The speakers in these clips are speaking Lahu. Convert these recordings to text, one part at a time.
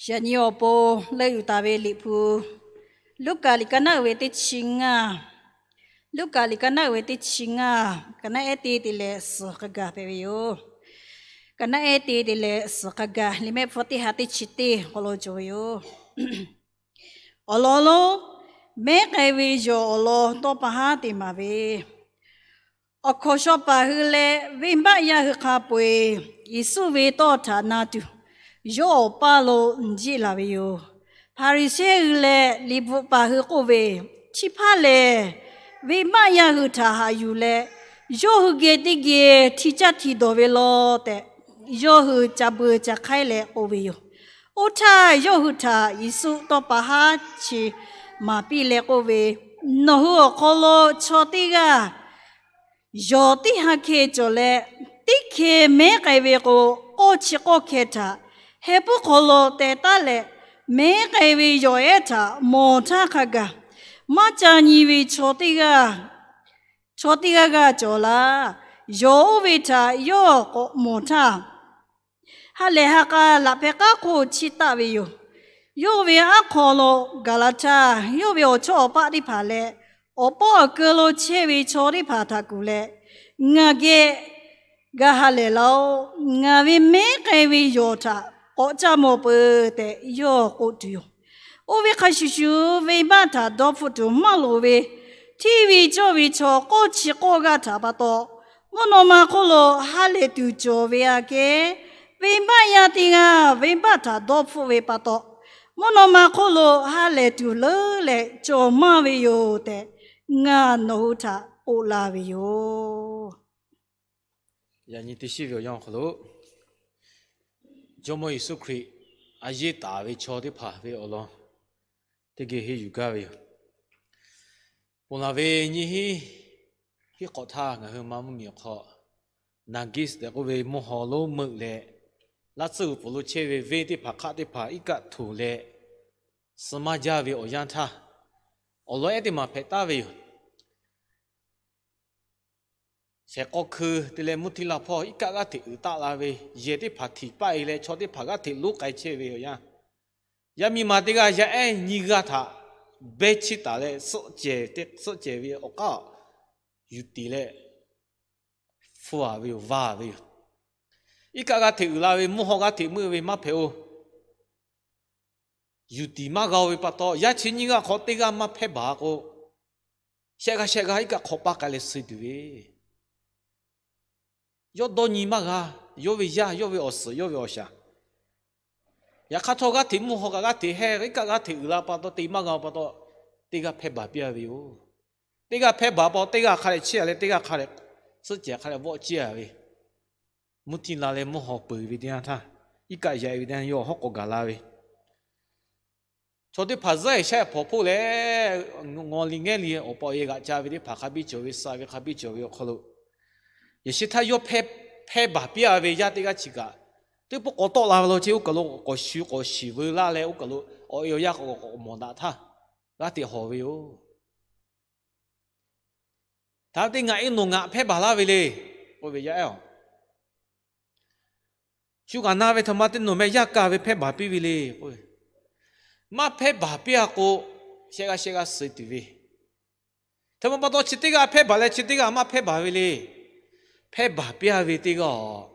Yaꞈ nyi awˬ pon leuˆ yuˬ taˍ ve Liꞈ hpu, Luˉkaꞈ liꞈ ka naˆ uiˍ ve teˇ chi ngaˇ, Luˉkaꞈ liꞈ ka naˆ uiˍ ve teˇ chi ngaˇ, ka naˆ ehˉ te te leh suhˍ hk'a gaˬ hpehꞈ ve yoˬ. Ka naˆ ehˉ te te leh suhˍ hk'a gaˬ, liꞈ mehˆ hpu teˇ ha teˇ chi teˇ awˬ lawn cawˬ ve yoˬ. Awˬ lawn lonˉ, mehˉ k'ai ve yawˬ awˬ lawn tawˇ pa haˉ te maˍ ve, awˬ hkawnˍ shaw paˍ hui leh venˇbaˆ yaˇ hui hk'a peu-eˬ Yeˍsuˆ ve tawˇ htaꞈ na tuˬ, yawˇ awˬ paˇ lo uiˍ jiˆ laˬ ve yoˬ. Hpaˍriˍsehˇ hui leh liꞈ bvuhꞈ paˍ hui k'oˆ ve, Chi hpaˇ lehˬ, venˇbaˆ yaˇ hui htaꞈ haꞈ yuˬ leh, yawˇ hui geh teˇ geh hti caˇ hti dawˬ ve law tehꞈ, yawˇ hui ca beu ca hk'aiˉ leh k'oˆ ve yoˬ. Oˇ htaˇ yawˇ hui htaꞈ Yeˍsuˆ tawˇ pa haˉ chi maˍ piˇ leh k'oˆ ve, Nawˬ hui awˬ hk'aw lo chaw teˇ g'aˇ yawˬ teˇ ha hkeh cawˬ leh, teˇ hkeh mehˉ k'ai ve k'o, k'awˇ chi k'awˇ hkeh htaꞈ heh puiˉ hk'aw lo teh taˉ leh, mehˉ k'ai ve yawˬ ehˉ htaꞈ mawˬ htaˇ hk'a gaˬ, maˇ ca nyi ve chaw teˇ g'aˇ, chaw teˇ g'aˇ g'aˇ cawˬ laˇ. Yawˬ oˇ ve htaꞈ yawˇ k'awꞈ mawˬ htaˇ, ha lehˬ ha k'a laꞈ hpehꞈ k'aˉ hk'oˆ chiˇ taˆ ve yoˬ. Yawˇ ve aˉ hk'aw lo gaˬ la htaˇ, yawˇ ve awˬ chawˇ awˬ paˆ teˇ hpaˍ leh, awˬ pawˆ awˬ keu lo chehˇ ve chaw teˇ hpaˍ htaꞈ kuˬ leh, Ngaˬ geh g'a ha lehˬ laˇ-oˆ. Ngaˬ ve mehˉ k'ai ve yawˬ htaꞈ k'awꞈ caˇ mawˬ peuˬ tehꞈ yawˇ k'oˆ tuˬ yoˬ. Oˇ ve hk'a shuˍ shuˍ, venˇbaˆ htaꞈ dawˇ hpfuhˆ tuˬ maˇ loˍ ve hteˇ ve cawˇ ve chaw k'awˇ chi k'awˇ g'aˇ htaꞈ pa taw, mvuhˇ naw ma hk'oˆ lo ha lehˬ tuˬ cawˬ ve aꞈ kehˉ, venˇbaˆ yaˇ teˇ g'aˇ venˇbaˆ htaꞈ dawˇ hpfuhˆ ve pa taw, mvuhˇ naw ma hk'oˆ lo ha lehˬ tuˬ leuˉ leh cawˬ maˇ ve yoˬ tehꞈ, ngaˬ nawˬ hui htaꞈ k'oˆ laˇ ve yoˬ. Yaꞈ nyi teˇ shiˉ ve awˬ yanˇ awˬ hk'aw lo, Jawˇmawˇ Yeˍsuˆ Hkriꞈ a yeˇ taˍ ve chaw teˇ hpaˍ ve awˬ lawn teˇ geh henˇ yuˬ gaˇ ve yoˬ. Ponˬ laˬ ve nyiˇ hinˉ hiˉ hk'awꞈ htaˇ ngaˬ hui ma mvuhˇmiˬ awˬ hk'aw Naˍgiˆ tehꞈ k'oˆ ve mvuhˇ haw lonˉ meuˆ leh, laˇ tsuhˇ g'uiˬ pfuhˍ lo chehˇ ve venˇ teˇ hpaˍ hk'aˆ teˇ hpaˍ iˉ kaˆ htoꞈ leh, suh maˇ jaˇ ve awˬ yanˇ htaˇ, awˬ lawn ehˉ teˇ maˬ hpehꞈ taˍ ve yoˬ. Shehˍ k'aw hkui te leh mvuhˇ htiˇ la hpawˇ iˉ kaˆ g'aˇ hteꞈ uiˍ taˆ la ve, yehˬ teˇ hpaˍ htiꞈ paˆ e leh chaw teˇ hpaˍ g'aˇ hteꞈ lonˉ k'ai chehˇ ve awˬ yanˇ, yaˇ miˇ ma teˇ g'aˇ yaˇ ehˉ nyiˇ g'aˇ htaꞈ behˇ chiˇ taˍ leh, suhˆ cehˬ ve awˬ k'aˉ yuˬ tiˍ leh, hpfuhˇ a ve yoˬ, vaˇ ve yoˬ. Iˉ kaˆ g'aˇ hteꞈ uiˍ la ve, mvuhˇ haw g'aˇ hteꞈ meuˆ ve maˇ hpehꞈ-oˬ. Yuˬ tiˍ maˇ g'a-o ve pa taw, yaˇ chi nyiˇ g'aˇ hk'aw teˇ g'aˇ maˇ hpehˇ baˬ k'o, shehˆ g'aˇ shehˆ g'aˇ iˉ kaˆ hk'aw paˇ k'ai leh suh tuˬ ve, yawˇ dawˇ nyi maˇ g'a. Yawˇ ve yaˇ, yawˇ ve awˬ suhˍ, yawˇ ve awˬ shaˍ. Yaꞈ hk'aˇ htawˇ, g'aˇ hteꞈ mvuhˇ haw kaꞈ g'aˇ hteꞈ heh, iˉ kaˆ g'aˇ hteꞈ uiˍ la pa taw, te maˇ g'a-o pa taw, teˇ g'aˇ hpehˇ baˬ piˇ a ve yoˬ. Teˇ g'aˇ hpehˇ baˬ pa taw, teˇ g'aˇ hk'a dehꞈ chiˇ a leh, teˇ g'aˇ hk'a dehꞈ suhˆ cehˬ hk'a dehꞈ vawˆ ciˇ a ve, mvuhˇ htiˇ la leh mvuhˇ haw peuˬ ve teˇ yanˇ htaˇ, iˉ kaˆ yaꞈ ve teˇ yanˇ, yawˇ hawˉ k'awꞈ gaˬ la ve, chaw teˇ hpaˍ zuhˆ e shaˉ hpawnˬ hpoˆ leh, ngaw li ngehˉ li awˬ pa awˬ e g'aꞈ ca ve teˇ hpaˍ hk'a biˇ cawˬ ve, suh ve hk'a biˇ cawˬ ve awˬ hk'aw lo, yaꞈ sheh htaˇ yawˇ hpehˇ baˬ piˇ a ve yaˇ teˇ g'aˇ chi kaꞈ, teˇ pawˆ k'awꞈ tawˆ la ve law ceh, oˇ kaˬ lo k'awꞈ shu k'awꞈ shiˍ veu laˇ leh, oˇ kaˬ lo awˬ e awˬ yaˇ k'awꞈ k'awꞈ mawˬ daꞈ htaˇ, g'aˇ hteꞈ hawˬ ve yoˬ. Htaꞈ te ngaˬ e nawˬ ngaˬ hpehˇ baˬ laˇ ve le k'oˆ ve yaˇ ehˉ-oˬ, shu kaꞈ na ve htaꞈ ma te nawˬ meh yaˇ kaˇ ve hpehˇ baˬ piˇ ve le k'o, maˇ hpehˇ baˬ piˇ a k'o, shehˆ g'aˇ shehˆ g'aˇ suh tuˬ ve, htaꞈ ma pa taw chi teˇ g'aˇ hpehˇ baˬ leh chi teˇ g'aˇ maˇ hpehˇ baˬ ve le. Hpehˇ baˬ piˇ a ve teˇ g'aˇ-oˬ,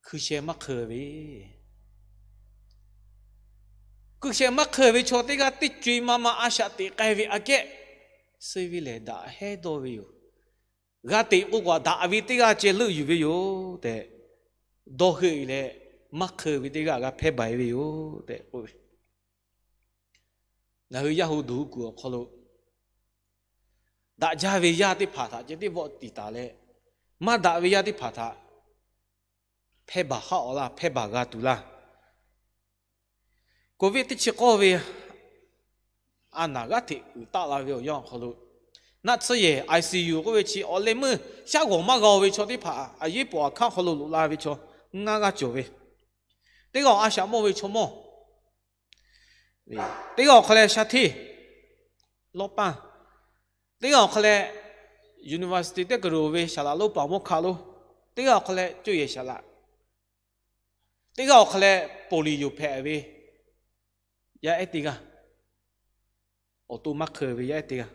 hkui sheh maˇ hk'eu ve hkui sheh maˇ hk'eu ve chaw teˇ g'aˇ teˇ co-e ma ma a shaꞈ teꞈ k'ai ve aꞈ kehˉ, suh ve lehˬ daꞈ hehˉ dawˇ ve yoˬ. G'a teꞈ k'o kaꞈ daꞈ ve teˇ g'aˇ ceh leuˆ yuˬ ve yoˬ tehꞈ, dawˇ heuˆ e leh, maˇ hk'eu ve teˇ g'aˇ g'a hpehˇ baˬ e ve yoˬ tehꞈ k'oˆ ve. Ngaˬ hui yaˇ hu duˬ hu kuiˬ awˬ hk'aw lo, daꞈ jaˇ ve yaˇ teˇ hpaˍ htaꞈ ceh tiˉ vawˆ tiˍ taˍ leh, maˇ daꞈ ve yaˇ teˇ hpaˍ htaꞈ hpehˇ baˬ haˆ awˬ laˇ, hpehˇ baˬ g'a tuˬ laˇ. Covid teˇ chi k'awˇ ve a naˍ g'aˇ hteꞈ uiˍ taˆ la ve awˬ yanˇ awˬ hk'aw lo, naˆ tsuhˇ yehˬ I C U k'oˆ ve chi awˬ leh meuˇ shaˉ g'awˬ maˇ g'a-o ve chaw teˇ hpaˍ a yeˉ pawꞈ aˬ hkaˉ hk'aw lo loꞈ la ve chaw ngaˇ g'aˇ cawˬ ve, teˇ g'aˇ a shaꞈ mawˇ ve chaw mawˇ, teˇ g'aˇ awˬ hk'a leh sha hteˇ lawˇ paˇ, teˇ g'aˇ awˬ hk'a leh university teˇ kaˬ lo ve saˍ laꞈ lonˉ paˍ mawˇ hkaˆ lonˉ, teˇ g'aˇ awˬ hk'a leh coˇ yehˬ saˍ laꞈ, teˇ g'aˇ awˬ hk'a leh poˍ liˍ yoˬ hpehꞈ ve, yaˇ ehˉ teˇ g'aˇ, awˬ to maˇ hk'eˇ ve yaˇ ehˉ teˇ g'aˇ,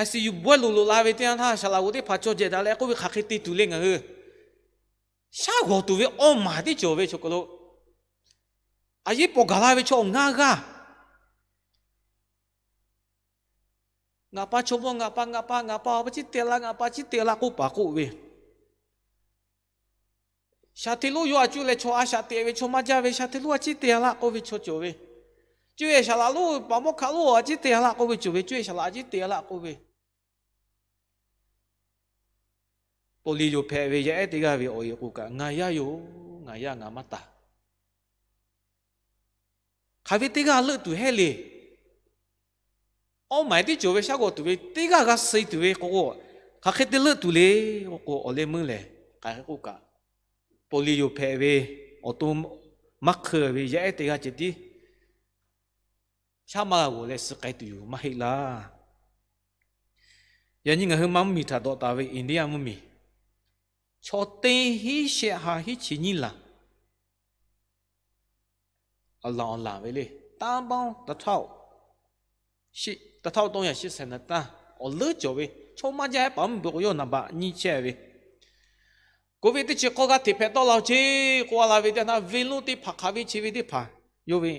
I C U bawehˇ loꞈ loꞈ la ve teˇ yanˇ htaˇ, saˍ laꞈ g'oˍ teˇ hpaˍ cawˬ jehˬ daꞈ leh k'oˆ ve, hk'aˬ hk'e te tuˬ le ngaˬ hui. Shaˉ g'awˬ tuˬ ve awˇ maˬ teˇ cawˬ ve chaw hk'aw lo, a yeˉ paw gaˬ la ve chaw ngaˇ g'aˇ, ngaˬ pa chaw mawˇ, ngaˬ pa, ngaˬ pa, ngaˬ pa awˬ pa ciˉ te laˇ, ngaˬ pa ciˉ te laˇ k'oˆ paˍ k'oˆ ve, shaˍ hteˇ lonˉ yawˇ a cuˇ leh chaw a shaꞈ teꞈ ve chaw maˇ jaˇ ve, shaˍ hteˇ lonˉ a ciˉ te laˇ k'oˆ ve chaw cawˬ ve, cuˇ e saˍ laꞈ lonˉ paˍ mawˇ hkaˆ lonˉ a ciˉ te laˇ k'oˆ ve cawˬ ve, cuˇ e saˍ laꞈ a ciˉ te laˇ k'oˆ ve, polio hpehꞈ ve yaˇ ehˉ teˇ g'aˇ ve awˬ e k'o kaꞈ, ngaˬ yaˇ yoˬ, ngaˬ yaˇ ngaˬ maˇ taˍ. Hk'aˬ ve teˇ g'aˇ leuˆ tuˬ hehˉ le. Awˇ maˬ teˇ cawˬ ve shaˉ g'awˬ tuˬ ve teˇ g'aˇ g'a suh tuˬ ve k'o, hk'aˬ hk'e te leuˆ tuˬ le k'o, awˬ leh meuˇ lehˬ, hk'aˬ hk'e k'oˆ kaꞈ, polio hpehꞈ ve, awˬ to maˇ hk'eˇ ve yaˇ ehˉ teˇ g'aˇ ceh tiˉ shaˉ maˇ g'a g'awˬ leh suh k'ai tuˬ yoˬ maˇ heˆ laˇ. Yaꞈ nyi ngaˬ hui ma mvuhˇmiˬ htaꞈ dawꞈ taˍ ve India mvuhˇmiˬ, chaw teˇ hinˉ shehˆ ha hiˉ chi nyiˇ laˬ, awˬ laˬ awˬ laˬ ve le, တသန်းသုံးရာရှစ်ဆယ်နှစ် awˬ leuˉ cawˬ ve, chaw maˇ jaˇ ehˉ paˍ mvuhˇmiˬ k'o yawˇ naˍ baꞈ nyiˇ chehˇ ve, COVID teˇ chi k'awˇ g'aˇ hteꞈ hpehꞈ tawˆ la-oˬ ceˇ k'oˆ a la ve teˇ yanˇ htaˇ, venˇ lonˉ teˇ hpaˍ hk'aˬ ve chi ve teˇ hpaˍ, yawˇ ve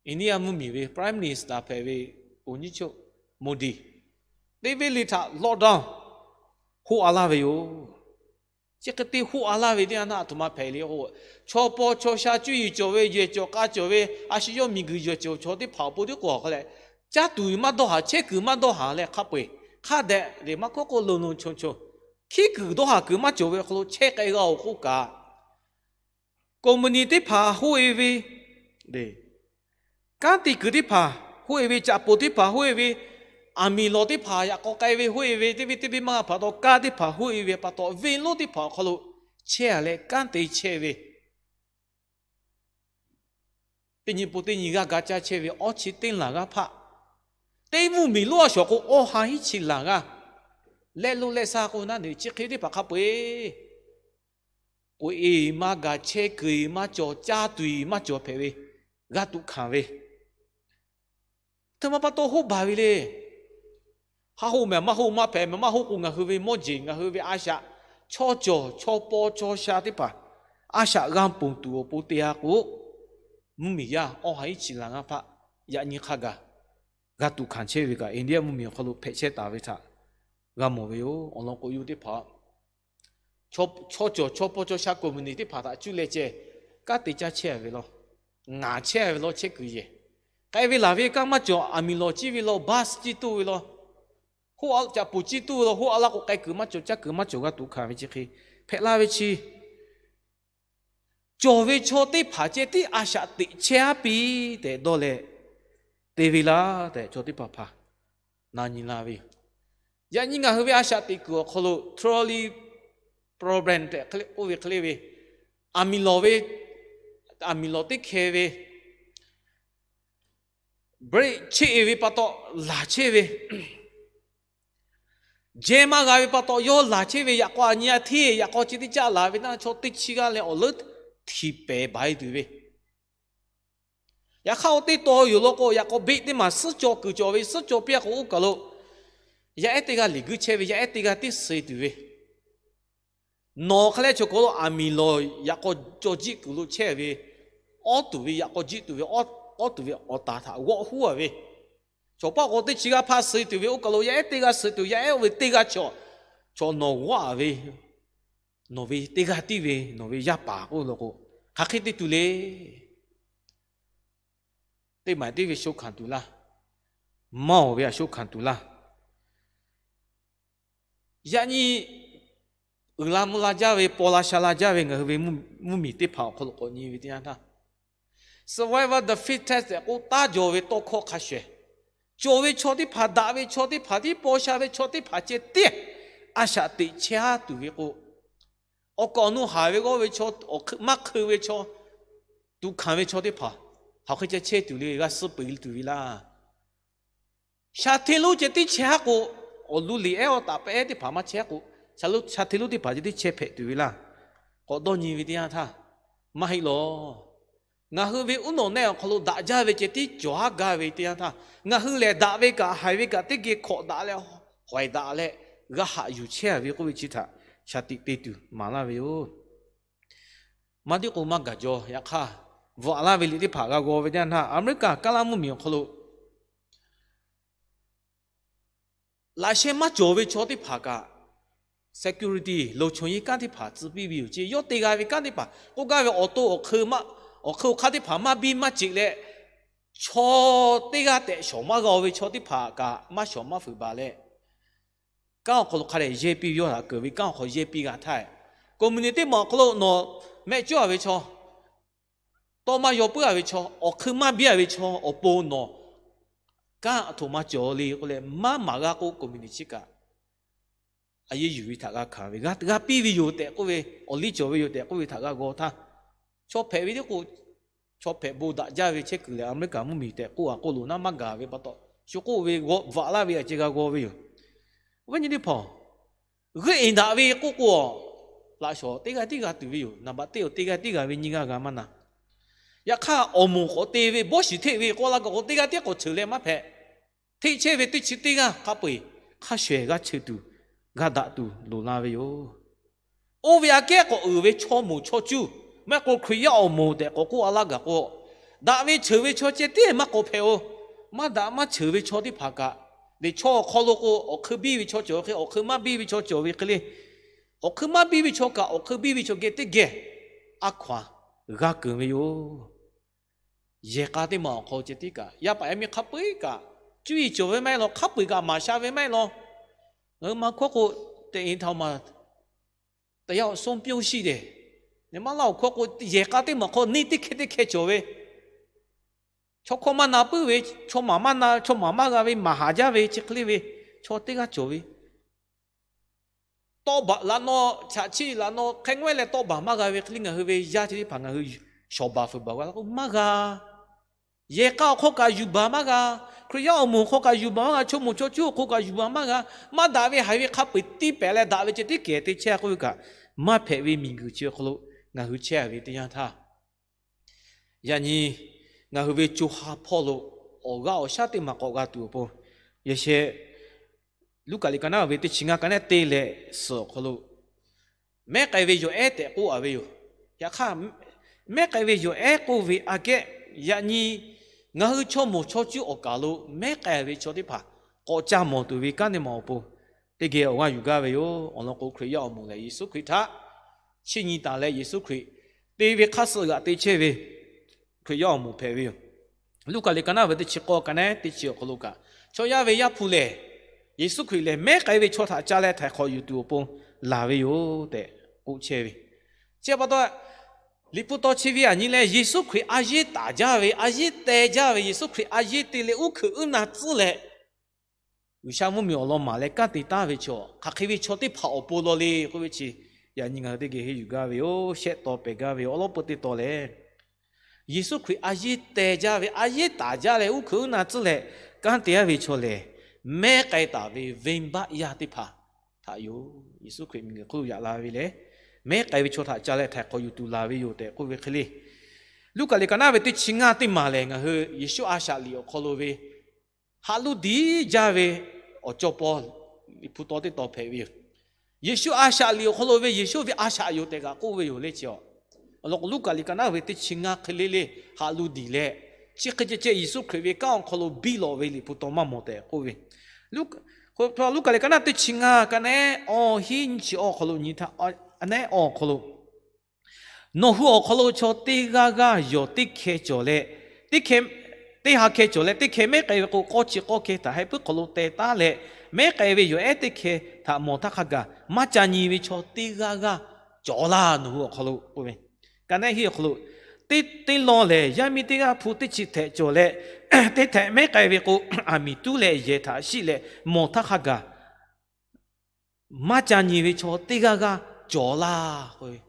India mvuhˇmiˬ ve Prime Minister hpehꞈ ve ဝန်ကြီးချုပ် Modi, teˇ venˇ le htaꞈ lockdown hoˆ a laˇ ve yoˬ. Chi hk'e te hoˆ a laˇ ve teˇ yanˇ htaˇ, a htoꞈ ma hpehꞈ le k'o, chaw paw chaw sha cuˇ yiˍ cawˬ ve, yehˬ cawˬ k'a cawˬ ve, a shu yawˇ miˬguiˬ yehˬ cawˬ chaw teˇ hpaˍ awˬ pon tiˉ k'o hk'a leh, caˇ tuˬ maˇ dawˇ haˍ, chehˇ kuiˬ maˇ dawˇ haˍ leh hk'a peu-eˬ hk'a dehꞈ le maˇ k'oˆ k'o, loˬ loˬ choˬ choˬ, hkiˉ kuiˬ dawˇ haˍ kuiˬ maˇ cawˬ ve awˬ hk'aw lo chehˇ k'ai g'a-oˬ k'oˆ kaꞈ, ကုမ္ပဏီ teˇ hpaˍ hoˆ e ve, kanˉ te kuiˬ teˇ hpaˍ hoˆ e ve, caꞈ poˍ teˇ hpaˍ hoˆ e ve, aˬ miˍ lawˬ teˇ hpaˍ yaꞈ k'aw k'ai ve hoˆ e ve, teˇ venˇ teˇ venˇ maˇ g'a hpaˍ taw, kaˇ teˇ hpaˍ hoˆ e ve pa taw, venˇ lonˉ teˇ hpaˍ awˬ hk'aw lo chehˇ a leh kanˉ te chehˇ ve, teˇ nyi pon teˇ nyi g'aˇ ga caˇ chehˇ ve awˇ chi teˇ laˬ g'aˇ hpaˆ, teˇ mvuhˇmiˬ lonˉ a shawˍ k'o, awˇ ha hiˉ chi laˬ g'aˇ, lehˆ lonˉ lehˆ saˇ k'o naˉ ne, chi hk'e teˇ hpaˍ hk'a peu-eˬ k'oꞈ e maˇ gaˬ, chehˇ kuiˬ maˇ cawˬ, caˇ tuˬ maˇ cawˬ hpehꞈ ve, g'a tuꞈ hkanˍ ve, aˬ htoꞈ ma pa taw hoˆ baˬ ve le. Haˉ hoˆ mehˍ maˇ hoˆ maˇ hpehꞈ mehˍ maˇ hoˆ k'o, ngaˬ hui ve mawˇ jeˬ, ngaˬ hui ve a shaꞈ, chaw cawˬ chaw paw chaw sha teˇ hpaˍ a shaꞈ g'a ponˬ tuˬ awˬ pon te-a k'o, mvuhˇmiˬ yaˇ awˇ ha hiˉ chi laˬ g'aˇ hpaˆ yaꞈ nyi hk'a gaˬ g'a tuꞈ hkanˍ chehˇ ve kaꞈ, India mvuhˇmiˬ awˬ hk'aw lo hpehꞈ chehˇ taˍ ve htaꞈ g'a mawˬ ve yoˬ. Awˬ lawn k'o, yawˇ teˇ hpaˍ chaw cawˬ chaw paw chaw sha ကုမ္ပဏီ teˇ hpaˍ htaꞈ cuˇ leh ceh, kanˉ te caˇ chehˇ ve law, ngaˍ chehˇ ve law, chehˇ kuiˬ yehˬ k'ai ve laˬ ve kanˉ maˇ cawˬ, aˬ miˍ lawˬ ciˇ ve law, bus ciˇ toˇ ve law, hoˆ caꞈ poˍ ciˇ toˇ ve law, hoˆ a laˇ k'o k'ai kuiˬ maˇ cawˬ, caˇ kuiˬ maˇ cawˬ, g'a tuꞈ hkanˍ ve chi hk'e hpehꞈ la ve chi, cawˬ ve chaw teˇ hpaˍ ceh tiˉ a shaꞈ teꞈ chehˇ-a piˇ tehꞈ dawˇ leh te ve laˇ tehꞈ, chaw teˇ hpaˍ hpaˍ na nyi la ve yoˬ. Yaꞈ nyi ngaˬ hui ve a shaꞈ teꞈ kuiˬ awˬ hk'aw lo trolley problem tehꞈ k'oˆ ve hk'e le ve, aˬ miˍ lawˬ ve, aˬ miˍ lawˬ teˇ hkeh ve, brake cheˇ e ve pa taw laˬ chehˇ ve, jehˇ maˇ g'a ve pa taw yawˇ laˬ chehˇ ve, yaꞈ k'aw aˬ nyi a hteˇ yaꞈ k'aw chi teˇ caˆ laˬ ve naˇ, chaw teˇ chi g'aˇ leh awˬ leuˉ htiꞈ pehˍ baˬ e tuˬ ve, yaꞈ hk'aˇ awˬ teˇ taw yoˬ law k'o, yaꞈ k'aw beˆ teˇ maˬ suhˉ caw kuiˬ cawˬ ve, suhˉ caw piˇ-a k'o oˇ kaˬ lo, yaˇ ehˉ teˇ g'aˇ liꞈ guiˇ chehˇ ve, yaˇ ehˉ teˇ g'aˇ tiˉ suh tuˬ ve, nawˬ hk'aˬ lehˬ chaw hk'aw lo aˬ miˍ lawˬ yaꞈ k'aw caw jiˆ kuiˬ lo chehˇ ve, awˉ tuˬ ve yaꞈ k'aw jiˆ tuˬ ve, awˉ tuˬ ve awˬ taˍ htaꞈ g'awˆ huˉ-a ve, chaw paˆ k'o teˇ chi g'aˇ hpaˇ suh tuˬ ve, oˇ kaˬ lo yaˇ ehˉ teˇ g'aˇ suh tuˬ, yaˇ ehˉ oˇ ve teˇ g'aˇ chaw, chaw nawˬ g'awˆ-a ve, nawˬ ve teˇ g'aˇ tiˉ ve nawˬ ve yaˇ paˍ k'oˆ law k'o, hk'aˬ hk'e te tuˬ le. Teˇ maˬ teˇ ve sho hkanˍ tuˬ laˇ. Maˇ-oˬ ve a sho hkanˍ tuˬ laˇ. Yaꞈ nyi uiˍ la mvuh la jaˇ ve, paw la sha la jaˇ ve ngaˬ hui ve mvuhˇmiˬ teˇ hpaˍ awˬ hk'aw lo k'awꞈ nyi ve teˇ yanˇ htaˇ, survival of the fittest tehꞈ k'oˆ taˉ jaw ve tawˇ hkawˇ hk'a shuˍ, cawˬ ve chaw teˇ hpaˍ, daꞈ ve chaw teˇ hpaˍ, tiˉ paw sha ve chaw teˇ hpaˍ ceh tiˉ a shaꞈ teꞈ chehˇ-a tuˬ ve k'o, awˬ kaˍ awˬ nu haˍ ve g'awˇ ve chaw, maˇ hk'eˇ ve chaw, tuꞈ hkanˍ ve chaw teˇ hpaˍ hk'aˬ hk'e ceh chehˇ tuˬ le, g'a suh peuˬ tuˬ ve laˇ. Shaˍ hteˇ lonˉ ceh tiˉ chehˇ-a k'o, awˬ lu liꞈ ehˉ awˬ taˍ pehˉ teˇ hpaˍ maˇ chehˇ k'o, shaˍ hteˇ lonˉ teˇ hpaˍ ceh tiˉ chehˇ hpehꞈ tuˬ ve laˇ. K'awꞈ dawˇ nyi ve teˇ yanˇ htaˇ, maˇ heˆ lawˬ. Ngaˬ hui ve uˉ nawˬ nehˆ awˬ hk'aw lo daꞈ jaˇ ve ceh tiˉ cawˬ haˉ gaˇ ve teˇ yanˇ htaˇ, ngaˬ hui lehˬ daꞈ ve kaꞈ haiˬ ve kaꞈ teˇ geh hkawꞈ daꞈ leh, hawehˬ daꞈ leh, g'a haꞈ yuˬ chehˇ ve k'oˆ ve chi htaꞈ shaˍ tiꞈ te tuˬ maˍ laˇ ve yoˬ. Maˇ tiˉ k'o maˇ gaˬ jaw. Yaꞈ hk'aˇ, bvuhꞈ laˇ ve liꞈ teˇ hpaˍ g'a g'aw ve teˇ yanˇ htaˇ, America kaˇ laˇ mvuhˇmiˬ awˬ hk'aw lo laꞈ sheh maˇ cawˬ ve chaw teˇ hpaˍ kaꞈ, security လုံခြုံရေး kanˉ teˇ hpaˍ tcuh piˇ ve yoˬ. Chi yawˇ te g'a ve kanˉ teˇ hpaˍ k'oˆ gaˇ ve awˬ to awˬ hk'eun, awˬ hk'eun awˬ hk'aˇ teˇ hpaˍ maˇ biˇ maˇ ceꞈ leh, chaw teˇ g'aˇ tehꞈ shawˍ maˇ g'a ve chaw teˇ hpaˍ kaꞈ maˇ shawˍ maˇ fuiˍ baˬ leh, kanˉ awˬ hk'aw lo hk'a dehꞈ yehˇ piˇ ve yawˇ htaꞈ keunˍ ve kanˉ awˬ hk'aw yehˇ piˇ g'a htaˇ, ကုမ္ပဏီ teˇ maˬ awˬ hk'aw lo nawˬ mehˆ cawˇ a ve chaw, tawˇ maˇ yaw puiˉ a ve chaw, awˬ hk'eun maˇ biˇ a ve chaw awˬ pon nawˬ kanˉ aˬ htoꞈ ma cawˬ le k'oˆ leh maˇ maˍ g'a k'o, ကုမ္ပဏီ chi kaꞈ a yehˇ yuˬ ve htaꞈ g'a hkanˍ ve, g'a piˇ ve yoˬ tehꞈ k'oˆ ve, awˬ liˇ cawˬ ve yoˬ tehꞈ k'oˆ ve htaꞈ g'a g'aw htaˇ, chaw hpehꞈ ve teˇ k'o, chaw hpehꞈ bon daꞈ jaˇ ve chehˇ kuiˬ lehˬ, America mvuhˇmiˬ tehꞈ k'oˆ a k'oˆ loˍ naˉ maˇ gaˬ ve pa taw, shu k'oˆ ve g'aw bvuhꞈ laˇ ve a ceh g'a g'aw ve yoˬ. Awˬ viˉ nyi teˇ hpaˍ, g'euˆ iˍ daꞈ ve k'oˆ k'o, laꞈ shawˍ teˇ g'aˇ tiˉ g'a tuˬ ve yoˬ. Naˍ baꞈ teˇ awˬ teˇ g'aˇ tiˉ g'a ve nyiˇ g'aˇ g'a maˇ na. Yaꞈ hk'aˇ, awˬ moˍ k'awꞈ te ve bawˇ shiˍ hteˆ ve k'oˆ laˇ gaˬ k'o, teˇ g'aˇ tiˉ k'awꞈ ceuˬ leh maˇ hpehꞈ. Hteˆ chehˇ ve teˇ chi teˇ g'aˇ hk'a peu-eˬ hk'a shawehˬ g'a cheuˬ tuˬ, g'a daꞈ tuˬ loˍ la ve yoˬ. Oˇ ve aꞈ kehˉ k'awꞈ uiˍ ve chaw moˍ chaw cuˇ, maˇ heˆ k'o Hkriꞈ yaˇ awˬ moˍ tehꞈ k'awꞈ k'oˆ a laˇ gaˬ k'o, daꞈ ve cheuˬ ve chaw ceh tiˉ maˇ k'awꞈ hpehꞈ-o. Maˇ daꞈ maˇ cheuˬ ve chaw teˇ hpaˍ kaꞈ, lehˬ chaw awˬ hk'aw lo k'o, awˬ hk'eun biˇ ve chaw cawˬ ve hk'e, awˬ hk'eun maˇ biˇ ve chaw cawˬ ve hk'e le, awˬ hk'eun maˇ biˇ ve chaw kaꞈ awˬ hk'eun biˇ ve chaw geh teˇ geh a hkaw-anˬ g'a keunˍ ve yoˬ. Yehˬ k'a teˇ maˬ awˬ hk'aw ceh tiˉ kaꞈ, yaˇ paˍ yaˇ miˇ hk'a peu-eˬ kaꞈ, cuˇ yiˍ cawˬ ve maˇ heˆ law, hk'a peu-eˬ kaꞈ maˍ sha ve maˇ heˆ law. Ngaˬ hui ma hkawˇ k'o, teꞈ-e htaꞈ ma taˍ yaˇ awˬ suhˉ pyonˇ shiˆ dehˬ, maˇ laˇ awˬ hkawˇ k'o, yehˬ k'a teˇ maˬ hk'aw neˇ teˇ hkeh teˇ hkeh cawˬ ve, chaw hkawˇ maˇ na puiˉ ve, chaw maˍ maˇ na, chaw maˍ maˇ g'a ve, maˍ haˍ jaˇ ve chi hk'e le ve chaw teˇ g'aˇ cawˬ ve, tawˇ baˬ laꞈ naw, chaꞈ chiˆ laꞈ naw hk'e ngawehˇ leh tawˇ baˬ maˇ g'a ve hk'e le, ngaˬ hui ve yaˇ chi teˇ hpaˍ ngaˬ hui shawˍ baˬ fuiˍ baˬ g'a la k'o maˇ g'a. Yehˬ k'a awˬ hk'aw kaꞈ yuˬ baˬ maˇ g'a. Hkriꞈ yaˇ awˬ moˍ hk'aw kaꞈ yuˬ baˬ maˇ g'a. Chaw moˍ chaw cuˇ awˬ hk'aw kaꞈ yuˬ baˬ maˇ g'a. Maˇ daꞈ ve haiˬ ve hk'a peu-eˬ tiˇ pehˍ leh daꞈ ve ceh tiˉ kehˬ te chehˇ k'oˆ ve kaꞈ, maˇ hpehꞈ ve miˬguiˬ chi awˬ hk'aw lo ngaˬ hui chehˇ ve teˇ yanˇ htaˇ, yaꞈ nyi ngaˬ hui ve co ha hpawˇ lo awˬ g'aˇ awˬ shaˉ teˇ maˬ k'awꞈ g'a tuˬ awˬ pon, yehˬ sheh Luˉkaꞈ liꞈ ka naˉ ve teˇ chi ngaˇ ka naˉ te leh suhˍ awˬ hk'aw lo, mehˉ k'ai ve yawˬ ehˉ tehꞈ k'oˆ a ve yoˬ. Yaꞈ hk'aˇ, mehˉ k'ai ve yawˬ ehˉ k'oˆ ve aꞈ kehˉ, yaꞈ nyi ngaˬ hui chaw moˍ chaw cuˇ awˬ kaˬ lo mehˉ k'ai ve chaw teˇ hpaˍ k'awꞈ ca mawˬ tuˬ ve kanˉ teˇ maˬ awˬ pon teˇ geh awˬ g'aˇ yuˬ gaˇ ve yoˬ. Awˬ lawn k'o, Hkriꞈ yaˇ awˬ moˍ lehˬ, Yeˍsuˆ Hkriꞈ htaꞈ chiˇ nyi taˍ leh, Yeˍsuˆ Hkriꞈ te ve hk'aˇ suh g'aꞈ te chehˇ ve Hkriꞈ yaˇ awˬ moˍ hpehꞈ ve yoˬ. Luˉkaꞈ liꞈ ka naˉ ve teˇ chi k'awˇ ka naˉ teˇ chi awˬ hk'aw lo kaꞈ, chaw yaˇ ve Yaˇ hpu lehˬ, Yeˍsuˆ Hkriꞈ lehˬ mehˉ k'ai ve chaw htaꞈ ca leh htaiˍ hk'awꞈ yuˬ tuˬ awˬ pon laˬ ve yoˬ tehꞈ k'oˆ chehˇ ve. Chi pa taw, Liꞈ hpu taw chi ve aꞈ nyi leh, Yeˍsuˆ Hkriꞈ a yeˇ taˍ jaˇ ve, a yeˇ teh jaˇ ve, Yeˍsuˆ Hkriꞈ a yeˇ te leh uˉ hkuiꞈ uˉ na tcuhˉ leh, G'uiˬsha mvuhˇmiˬ awˬ lawn maˍ leh kanˉ te taˍ ve chaw, hk'aˬ hk'e ve chaw teˇ hpaˍ awˬ pon law le k'oˆ ve chi, yaꞈ nyi ngaˬ hui teˇ geh henˇ yuˬ gaˇ ve yoˬ. Shehˆ taw pehˬ gaˇ ve yoˬ. Awˉ lawˉ peu teˇ taw lehˬ, Yeˍsuˆ Hkriꞈ a yeˇ teh jaˇ ve, a yeˇ taˍ jaˇ leh uˉ hkuiꞈ uˉ na tcuhˉ leh kanˉ te-a ve chaw lehˬ, mehˉ k'ai taˍ ve venˇbaˆ yaˇ teˇ hpaˍ htaꞈ yoˬ. Yeˍsuˆ Hkriꞈ miˬguiˬ hk'oˆ lo yaꞈ la ve lehˬ, mehˉ k'ai ve chaw htaꞈ ca leh htaiˍ hk'awꞈ yuˬ tuˬ laˬ ve yoˬ tehꞈ k'oˆ ve hk'e le. Luˉkaꞈ liꞈ ka naˉ ve teˇ chi ngaˇ teˇ maˬ lehˬ, ngaˬ hui Yeˍsuˆ a shaꞈ liꞈ awˬ hk'aw lo ve haꞈ luˇ diˉ jaˇ ve awˬ cawˇ paw Liꞈ hpu taw teˇ taw hpehꞈ ve yoˬ. Yeˍsuˆ a shaꞈ liꞈ awˬ hk'aw lo ve Yeˍsuˆ ve a shaꞈ yoˬ tehꞈ kaꞈ k'oˆ ve yoˬ le chi a. Awˬ lawn k'o, Luˉkaꞈ liꞈ ka naˉ ve teˇ chi ngaˇ hk'e le le haꞈ luˇ diˬ leh, chi hk'e ceh ceh Yeˍsuˆ Hkriꞈ ve kanˉ awˬ hk'aw lo biˇ lawꞈ ve Liꞈ hpu taw maˇ mawˬ tehꞈ k'oˆ ve. Luˉkaꞈ liꞈ ka naˉ teˇ chi ngaˇ ka naˉ awˬ hiˉ nyi chi awˬ hk'aw lo nyi htaˇ, a nehˉ awˬ hk'aw lo Nawˬ hui awˬ hk'aw lo chaw teˇ g'aˇ g'aˇ yawˬ teˇ hkeh cawˬ leh, teˇ hkeh, teˇ ha hkeh cawˬ leh teˇ hkeh mehˉ k'ai ve k'o, k'awˇ chi k'awˇ hkeh htaꞈ heh puiˉ hk'aw lo teh taˉ leh, mehˉ k'ai ve yawˬ ehˉ teˇ hkeh htaꞈ mawˬ htaˇ hk'a gaˬ maˇ ca nyi ve chaw teˇ g'aˇ g'aˇ cawˬ laˇ. Nawˬ hui awˬ hk'aw lo k'oˆ ve, ka nehˉ hiˆ awˬ hk'aw lo teˇ, teˇ lawn lehˬ, yaˇ miˇ teˇ g'aˇ hpu teˇ chi htehꞈ cawˬ leh, teˇ htehꞈ mehˉ k'ai ve k'o, aˬ miˍ tuˉ leh yehˬ htaꞈ shiˆ leh mawˬ htaˇ hk'a gaˬ maˇ ca nyi ve chaw teˇ g'aˇ g'aˇ cawˬ laˇ.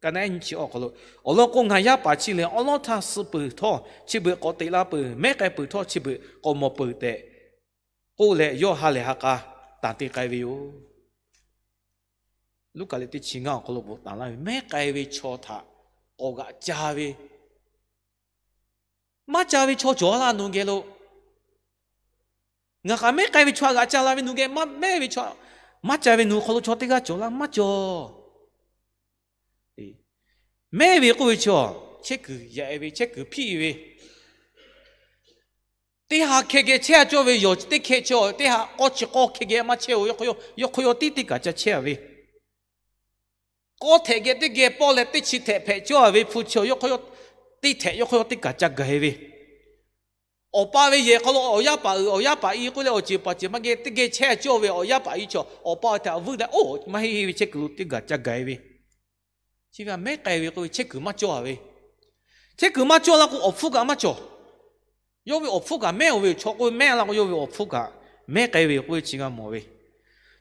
Ka nehˉ nyi chi awˬ hk'aw lo, awˬ lawn k'o, ngaˬ yaˇ paˍ chi lehˬ, awˉ lawˉ htaˇ suh peuˬ htawˇ chi beuꞈ k'awꞈ teꞈ la peuˬ, mehˉ k'ai peuˬ htawˇ chi beuꞈ k'awꞈ mawˬ peuˬ tehꞈ k'oˆ leh, yawˇ ha lehˬ ha k'a tanˬ te k'ai ve yoˬ. Luˉkaꞈ liꞈ teˇ chi ngaˇ awˬ hk'aw lo bvuhꞈ taˍ laˇ ve, mehˉ k'ai ve chaw htaꞈ k'awꞈ g'aꞈ ca ve Maˇ ca ve chaw cawˬ laˇ nawˬ geh lo. Ngaˬ kaꞈ mehˉ k'ai ve chaw g'aꞈ ca la ve nawˬ geh, mehˉ ve chaw, maˇ ca ve nawˬ hk'aw lo chaw teˇ g'aˇ cawˬ laˇ maˇ cawˬ. Mehˉ ve k'oˆ ve chaw, chehˇ kuiˬ yaꞈ ve, chehˇ kuiˬ hpiˆ ve, teˇ ha hkeh geh chehˇ cawˇ ve yoˬ. Teˇ hkeh chaw teˇ ha k'awˇ chi k'awˇ hkeh geh maˇ chehˇ-oˬ. Yawˇ hk'aw yawˇ teˇ teˇ kaꞈ ca chehˇ-a ve, k'awˇ htehꞈ geh teˇ geh pawˆ leh teˇ chi htehꞈ hpehꞈ cawˇ-a ve hpu chi, yawˇ hk'aw yawˇ teˇ htehꞈ yawˇ hk'aw yawˇ teˇ kaꞈ ca gaˬ-e ve, awˬ pa ve yehˬ hk'aw lo awˬ yaˇ paˍ uiˍ awˬ yaˇ paˍ i k'oˆ leh awˬ ceˬ paˍ ceˬ maˇ geh teˇ geh chehˇ cawˇ ve awˬ yaˇ paˍ i chaw, awˬ pa htaꞈ vuiˇ leh oˇ maˇ heˆ heˆ ve chehˇ kuiˬ lo teˇ kaꞈ ca gaˬ-e ve, chi ve mehˉ k'ai ve k'oˆ ve chehˇ kuiˬ maˇ cawˇ-a ve, chehˇ kuiˬ maˇ cawˇ laˇ k'o awˬ hpfuhˇ kaꞈ maˇ cawˬ. Yawˇ ve awˬ hpfuhˇ kaꞈ mehˉ-oˬ ve yoˬ. Chaw k'oˆ ve mehˉ laˇ k'o yawˇ ve awˬ hpfuhˇ kaꞈ mehˉ k'ai ve k'oˆ ve chi g'a mawˬ ve.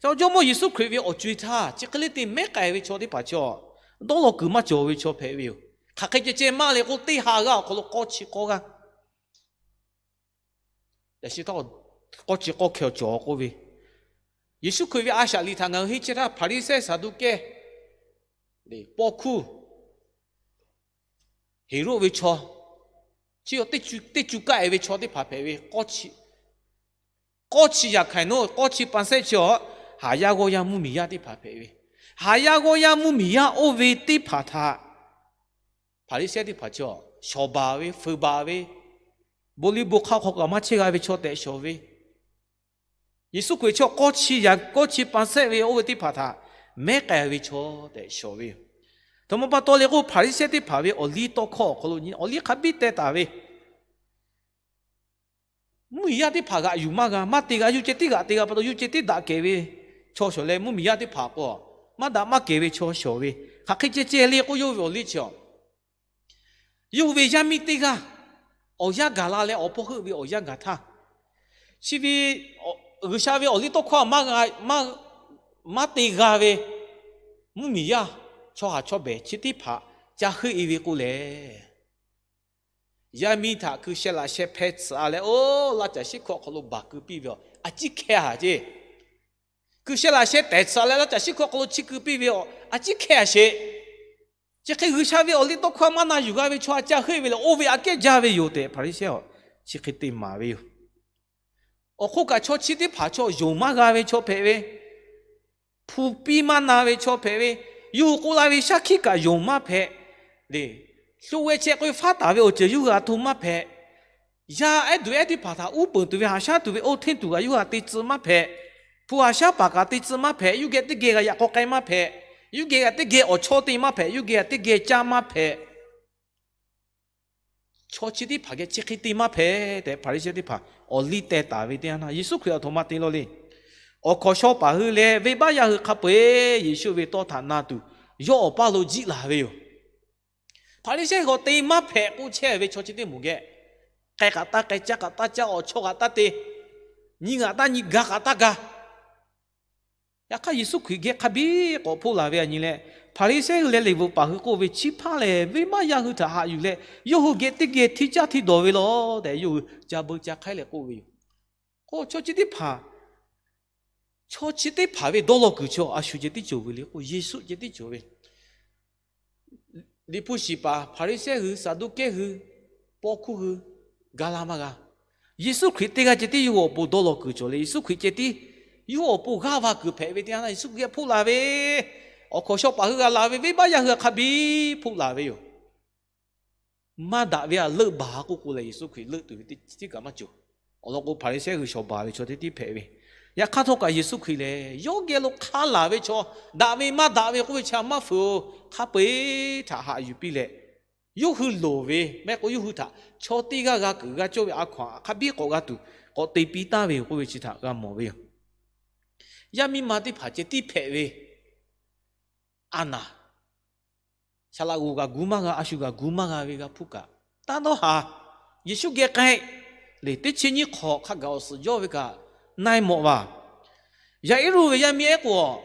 Jawˇmawˇ Yeˍsuˆ Hkriꞈ ve awˬ co-e htaˇ chi hk'e le te mehˉ k'ai ve chaw teˇ hpaˍ chaw, dawˇ law kuiˬ maˇ cawˬ ve chaw hpehꞈ ve yoˬ. Hk'aˬ hk'e ceh ceh maˇ leh k'o teˇ ha g'aˇ awˬ hk'aw lo k'awˇ chi k'awˇ g'aˇ, k'awˇ chi k'awˇ hkeh cawˬ k'oˆ ve, Yeˍsuˆ Hkriꞈ ve a shaꞈ liꞈ htaꞈ ngaˬ hui henˇ chehˇ htaˇ Hpaˍriˍsehˇ Saˍduˆkehˇ, paw hkuˇ, Heˍroˆ ve chaw, chi teˇ cu kaˆ-e ve chaw teˇ hpaˍ hpehꞈ ve, k'awˇ chi yaꞈ hk'aˬ nawˉ k'awˇ chi pa sehˆ chi awˬ, haˍ yaˇ g'awˇ yaˇ mvuhˇmiˬ yaˇ teˇ hpaˍ hpehꞈ ve, haˍ yaˇ g'awˇ yaˇ mvuhˇmiˬ yaˇ oˇ ve teˇ hpaˍ htaꞈ Hpaˍriˍsehˇ teˇ hpaˍ chaw shawˍ baˬ ve, fuiˍ baˬ ve, bon liˇ bon hk'aˇ hk'aw kaꞈ maˇ chehˇ g'a ve chaw tehꞈ shawˍ ve, Yeˍsuˆ Hkriꞈ chaw k'awˇ chi yaꞈ k'awˇ chi pa sehˆ ve oˇ ve teˇ hpaˍ htaꞈ mehˉ k'ai ve chaw tehꞈ shawˍ ve yoˬ. Htaꞈ ma pa taw leh k'o Hpaˍriˍsehˇ teˇ hpaˍ ve awˬ liˇ tawˇ hkawˇ awˬ hk'aw lo awˬ liˇ hk'a biˇ teh taˍ ve, mvuhˇmiˬ yaˇ teˇ hpaˍ g'aꞈ yuˬ maˇ g'a, maˇ te g'a, yawˇ ceh tiˉ g'aꞈ te g'a pa taw yawˇ ceh tiˉ daꞈ kehˬ ve chaw shawˍ leh mvuhˇmiˬ yaˇ teˇ hpaˍ k'o maˇ daꞈ maˇ kehˬ ve chaw shawˍ ve, hk'aˬ hk'e ceh ceh le k'o yawˇ ve awˬ liˇ chi a yawˇ hui ve yaˇ miˇ teˇ g'aˇ, awˬ yanˇ gaˬ la leh awˬ hpawˇ heuˆ ve awˬ yanˇ gaˬ htaˇ, chi ve G'uiˬsha ve awˬ liˇ tawˇ hkawˇ maˇ te g'a ve mvuhˇmiˬ yaˇ, chaw haˍ chaw behˬ chi teˇ hpaˍ ca heuˆ-e ve k'o lehˬ, yaˇ miˇ htaꞈ hkui sheh laꞈ sheh hpeh tsuhꞈ-a leh, oˇ laˇ caˬ shiˉ hkui awˬ hk'aw lo baˬ keu piˇ ve, a ciˉ hkeh a ceˇ. Hkui sheh laꞈ sheh tehˬ tsuhꞈ-a leh laˇ caˬ shiˉ hkui awˬ hk'aw lo chi keu piˇ ve, a ciˉ hkeh a sheˍ. Chi hk'e G'uiˬsha ve awˬ liˇ tawˇ hkawˇ maˇ na yuˬ g'a ve chaw a ca heuˆ ve lehˬ, oˇ ve aꞈ kehˉ jaˇ ve yoˬ tehꞈ Hpaˍriˍsehˇ chi hk'e te maˍ ve yoˬ. Awˬ hk'oˆ kaꞈ chaw chi teˇ hpaˍ chaw yonˍ maˇ g'a ve chaw hpehꞈ ve, hpu piˇ maˇ na ve chaw hpehꞈ ve, yawˇ hui k'oˆ la ve shaˉ hkiˆ kaꞈ yonˍ maˇ hpehꞈ. Shu ve chehˇ k'oˆ ve faˉ taˍ ve awˬ ceuˬ yawˇ hui g'a hto maˇ hpehꞈ. Yaˇ ehˉ duˬ ehˉ teˇ hpaˍ htaꞈ uˉ peunˍ tuˬ ve haꞈ shaˉ tuˬ ve oˇ hteˇ tuˬ kaꞈ yawˇ hui htaꞈ te tcuh maˇ hpehꞈ. Hpu haꞈ shaˉ paˍ kaꞈ te tcuh maˇ hpehꞈ. Yawˇ geh teˇ geh g'a yaꞈ k'aw k'ai maˇ hpehꞈ. Yawˇ geh g'a teˇ geh awˬ chawˇ te maˇ hpehꞈ. Yawˇ geh g'a teˇ geh caˇ maˇ hpehꞈ. Chaw chi teˇ hpaˍ geh chi hk'e te maˇ hpehꞈ tehꞈ Hpaˍriˍsehˇ teˇ hpaˍ awˬ liˇ teh taˍ ve teˇ yanˇ htaˇ Yeˍsuˆ Hkriꞈ aˬ htoꞈ ma te law le. Awˬ hkawnˍ shaw paˍ hui leh venˇbaˆ yaˇ hui hk'a peu-eˬ Yeˍsuˆ ve tawˇ htaꞈ na tuˬ yawˇ awˬ paˇ lo jiˆ laˬ ve yoˬ. Hpaˍriˍsehˇ g'awˬ te maˇ hpehꞈ k'oˆ chehˇ ve chaw chi teˇ moˍ geh, k'ai k'aꞈ taˇ k'ai, caˇ k'aꞈ taˇ caˇ, awˬ chawˇ k'aꞈ taˇ te, nyi ngaˬ taˇ nyi, ga k'aꞈ taˇ ga. Yaꞈ hk'aˇ Yeˍsuˆ Hkriꞈ geh hk'a biˇ k'awꞈ hpoˆ laˬ ve a nyi leh, Hpaˍriˍsehˇ hui leh Liꞈ bvuhꞈ paˍ hui k'oˆ ve, Chi hpaˇ lehˬ venˇbaˆ yaˇ hui htaꞈ haꞈ yuˬ leh, yawˇ hui geh teˇ geh htiˇ caˇ htiˇ dawˬ ve law tehꞈ yawˇ hui ca beu ca hk'aiˉ leh k'oˆ ve yoˬ. K'o chaw chi teˇ hpaˍ, chaw chi teˇ hpaˍ ve dawˇ law kuiˬ chaw a shu ceh tiˉ cawˬ ve le k'o, Yeˍsuˆ ceh tiˉ cawˬ ve. Liꞈ hpu shiˍ paˍ, Hpaˍriˍsehˇ hui, Saˍduˆkehˇ hui, paw hkuˇ hui, ga laˇ maˇ g'a. Yeˍsuˆ Hkriꞈ teˇ g'aˇ ceh tiˉ yawˇ hui awˬ pon dawˇ law kuiˬ cawˬ leh, Yeˍsuˆ Hkriꞈ ceh tiˉ yawˇ hui awˬ pon g'aˇ va kuiˬ hpehꞈ ve teˇ yanˇ htaˇ Yeˍsuˆ Hkriꞈ hpoˆ laˬ ve, awˬ hkawnˍ shaw paˍ hui g'a laˬ ve, venˇbaˆ yaˇ hui hk'a biˇ hpoˆ laˬ ve yoˬ. Maˇ daꞈ ve htaꞈ leuˆ baˬ k'oˆ k'o leh, Yeˍsuˆ Hkriꞈ leuˆ tuˬ ve teˇ ceuˬ kaꞈ maˇ cawˬ. Awˬ lawn k'o Hpaˍriˍsehˇ hui shawˍ baˬ ve chaw teˇ tiˉ hpehꞈ ve. Yaꞈ hk'aˇ htawˇ kaꞈ Yeˍsuˆ Hkriꞈ lehˬ yawˇ geh lo hk'a laˬ ve chaw, daꞈ ve maˇ daꞈ ve k'oˆ ve chi a maˇ fuiˍ o, hk'a peu-eˬ htaꞈ haꞈ yuˬ piˇ leh, yawˇ hui loˍ ve mehˆ k'o yawˇ hui htaꞈ chaw teˇ g'aˇ g'a kuiˬ g'a cawˇ ve a hkaw-anˬ hk'a biˇ k'awꞈ g'a tuˬ k'awꞈ te piˇ taˍ ve yoˬ k'oˆ ve chi htaꞈ g'a mawˬ ve yoˬ. Yaˇ miˇ ma teˇ hpaˍ ceh tiˉ hpehꞈ ve, a naˍ, saˍ laꞈ g'oˍ g'aꞈ gu maˇ g'a, a shu g'aꞈ gu maˇ g'a ve g'a hpuˇ kaꞈ, taˇ dawˇ haˍ. Yeˍsuˆ geh k'ai leh teˇ chi nyiˇ hk'awꞈ hk'a gaˬ awˬ suhˍ yawˇ ve kaꞈ na-e mawꞈ vaˬ. Yaˍiˉruˆ ve yaˇ miˇ ehˉ k'o,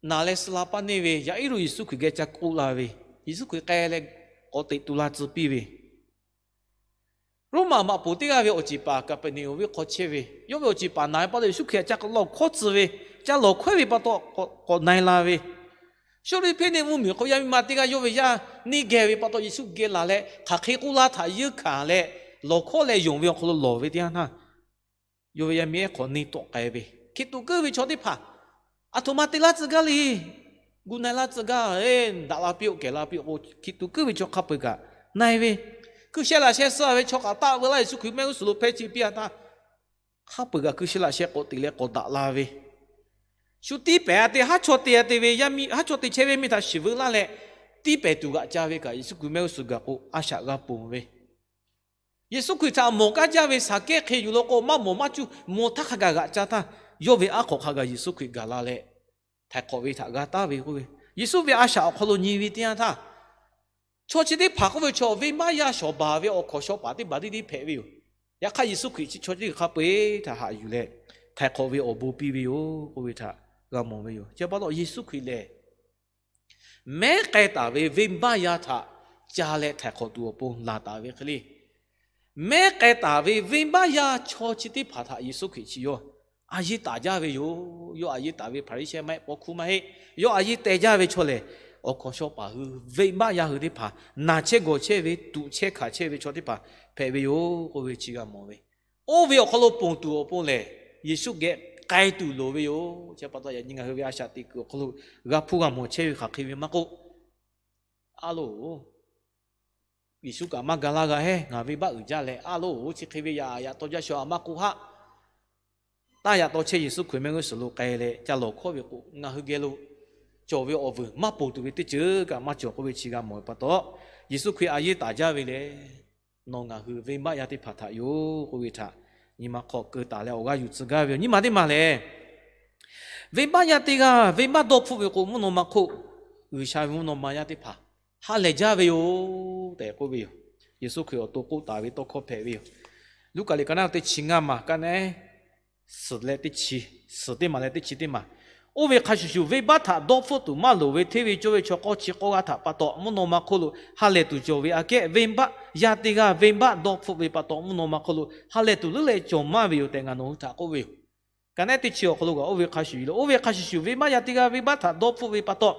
naˍ leh suh la paˇ neˇ ve Yaˍiˉruˆ Yeˍsuˆ Hkriꞈ geh ca k'oˆ la ve, Yeˍsuˆ Hkriꞈ k'ai leh k'awꞈ teꞈ tu la tcuh piˇ ve, Roˉmaꞈ maꞈ poˍ teˇ g'aˇ ve awˬ ceˬ paˍ Kaˍpeˍneˍonˍ venˇ hk'aw chehˇ ve, yawˇ ve awˬ ceˬ paˍ na-e pa taw Yeˍsuˆ Hkriꞈ htaꞈ ca lawˬ hkawˉ tcuh ve, ca lawˬ hkawehˉ ve pa taw k'awꞈ na-e la ve, Sawˉluꞈ hpeˇ neˇ mvuhˇmiˬ hk'aw yaˇ miˇ ma teˇ g'aˇ yawˇ ve yaˇ neˇ geh ve pa taw Yeˍsuˆ geh laˬ leh hk'aˬ hk'e k'oˆ laˇ htaꞈ yeunˇ hkanˍ leh, lawˬ hkawˇ leh yonˍ ve awˬ hk'aw lo lawˬ ve teˇ yanˇ htaˇ, yawˇ ve yaˇ miˇ ehˉ hk'awꞈ neˇ tawˆ k'ai ve. Hkiˬ tuꞈ kuiˉ ve chaw teˇ hpaˍ, aˬ htoꞈ ma te laˇ tcuh gaˇ le. Gu na-e laˇ tcuh gaˇ, daꞈ la piˇ-oˆ, kehˬ la piˇ-oˆ k'o, hkiˬ tuꞈ kuiˉ ve chaw hk'a peu-eˬ kaꞈ na-e ve, hkui sheh laꞈ sheh suh ve chaw kaꞈ taˆ veu laˇ, Yeˍsuˆ Hkriꞈ mehˆ g'uˇ suhˍ lo hpehˇ ce piˇ-a htaˇ, hk'a peu-eˬ kaꞈ hkui sheh laꞈ sheh k'awꞈ teꞈ leh k'awꞈ daꞈ la ve, shu tiˇ pehˍ-a te, haˉ chaw te-a te ve, haˉ chaw te chehˇ ve mehˆ htaꞈ shiˍ veu laˇ leh, tiˇ pehˍ tuˬ g'aꞈ ca ve kaꞈ, Yeˍsuˆ Hkriꞈ mehˆ g'uˇ suhˍ gaˬ k'o, a shaꞈ g'a ponˬ ve. Yeˍsuˆ Hkriꞈ htaꞈ mawˬ kaˇ jaˇ ve Saˍkehˇ hk'e yuˬ lo k'o, maˇ mawˬ maˇ cuˇ, mawˬ htaˇ hk'a gaˬ g'aꞈ ca htaˇ, yawˇ ve aˉ hk'awꞈ hk'a gaˬ Yeˍsuˆ Hkriꞈ gaˬ la leh, htaiˍ hk'awꞈ ve htaꞈ g'a taˉ ve k'oˆ ve, Yeˍsuˆ ve a shaꞈ awˬ hk'aw lo nyi ve teˇ yanˇ htaˇ, chaw chi teˇ hpaˍ k'oˆ ve chaw venˇbaˆ yaˇ shawˍ baˬ ve awˬ hkawnˍ shaw paˍ teˇ hpaˍ tiˉ tiˉ hpehꞈ ve yoˬ. Yaꞈ hk'aˇ, Yeˍsuˆ Hkriꞈ chi chaw chi teˇ hk'a peu-eˬ htaꞈ haꞈ yuˬ leh htaiˍ hk'awꞈ ve awˬ bon piˇ ve yoˬ k'oˆ ve htaꞈ g'a mawˬ ve yoˬ. Chi pa taw Yeˍsuˆ Hkriꞈ lehˬ, mehˉ k'ai taˍ ve venˇbaˆ yaˇ htaꞈ ca leh htaiˍ hk'awꞈ tuˬ awˬ pon laˬ taˍ ve hk'e le. Mehˉ k'ai taˍ ve venˇbaˆ yaˇ chaw chi teˇ hpaˍ htaꞈ Yeˍsuˆ Hkriꞈ chi yawˇ a yeˇ taˍ jaˇ ve yoˬ. Yawˇ a yeˇ taˍ ve Hpaˍriˍsehˇ maˇ heˆ, paw hkuˇ maˇ heˆ. Yawˇ a yeˇ teh jaˇ ve chaw lehˬ, awˬ hkawnˍ shaw paˍ hui, venˇbaˆ yaˇ hui teˇ hpaˍ, naˬ chehˇ gawˬ chehˇ ve, tuꞈ chehˇ hkanˍ chehˇ ve chaw teˇ hpaˍ hpehꞈ ve yoˬ k'oˆ ve chi g'a mawˬ ve. Oˇ ve awˬ hk'aw lo ponˬ tuˬ awˬ pon lehˬ, Yeˍsuˆ geh k'ai tuˬ loˍ ve yoˬ. Chi pa taw yaꞈ nyi ngaˬ hui ve a shaꞈ teꞈ kuiˬ awˬ hk'aw lo g'a hpuˇ g'a mawˬ chehˇ ve hk'aˬ hk'e ve maˇ k'oˆ, a loˬ, Yeˍsuˆ kaꞈ maˇ ga laˇ g'a hehˉ, ngaˬ venˇbaˆ uiˍ jaˇ leh, a loˬ, chi hk'e ve yaꞈ yaꞈ taw jaˇ shaw a maˇ k'oˆ haˆ. Taˇ yaꞈ taw chehˇ Yeˍsuˆ Hkriꞈ mehˆ g'uˇ suhˍ lo k'ai leh ca lawˬ hkawˇ ve k'o, ngaˬ hui geh lo cawˬ ve awˬ vuiˬ maˇ ponˬ tuˬ ve teˇ ceuˬ kaꞈ maˇ cawˬ k'oˆ ve chi g'a mawˬ ve pa taw, Yeˍsuˆ Hkriꞈ a yeˇ taˍ jaˇ ve lehˬ, nawˬ ngaˬ hui venˇbaˆ yaˇ teˇ hpaˍ htaꞈ yoˬ k'oˆ ve htaꞈ nyi ma hk'aw keu taˍ leh awˬ g'aˇ yuˬ tcuh gaˇ ve yoˬ. Nyi ma teˇ ma lehˬ, venˇbaˆ yaˇ teˇ g'aˇ venˇbaˆ dawˇ hpfuhˆ ve k'o, mvuhˇ naw ma hk'oˆ G'uiˬsha ve mvuhˇ naw ma yaˇ teˇ hpaˍ ha lehˬ jaˇ ve yoˬ tehꞈ k'oˆ ve yoˬ. Yeˍsuˆ Hkriꞈ awˬ to k'oˆ taˍ ve tawˇ hkawˇ hpehꞈ ve yoˬ. Luˉkaꞈ liꞈ ka naˉ teˇ chi ngaˇ maˬ, ka naˉ suhˍ leh teˇ chi, suhˍ teˇ maˬ leh teˇ chi teˇ maˬ. Oˇ ve hk'a shuˍ shuˍ, venˇbaˆ htaꞈ dawˇ hpfuhˆ tuˬ maˇ loˍ ve hteˇ ve cawˇ ve chaw k'awˇ chi k'awˇ g'aˇ htaꞈ pa taw mvuhˇ naw ma hk'oˆ lo ha lehˬ tuˬ cawˬ ve aꞈ kehˉ, venˇbaˆ yaˇ teˇ g'aˇ venˇbaˆ dawˇ hpfuhˆ ve pa taw mvuhˇ naw ma hk'oˆ lo ha lehˬ tuˬ leuˉ leh cawˬ maˇ ve yoˬ tehꞈ ngaˬ nawˬ hui htaꞈ k'oˆ ve yoˬ. Ka naˉ teˇ chi awˬ hk'aw lo kaꞈ oˇ ve hk'a shuˍ yoˬ le. Oˇ ve hk'a shuˍ shuˍ, venˇbaˆ yaˇ teˇ g'aˇ venˇbaˆ htaꞈ dawˇ hpfuhˆ ve pa taw,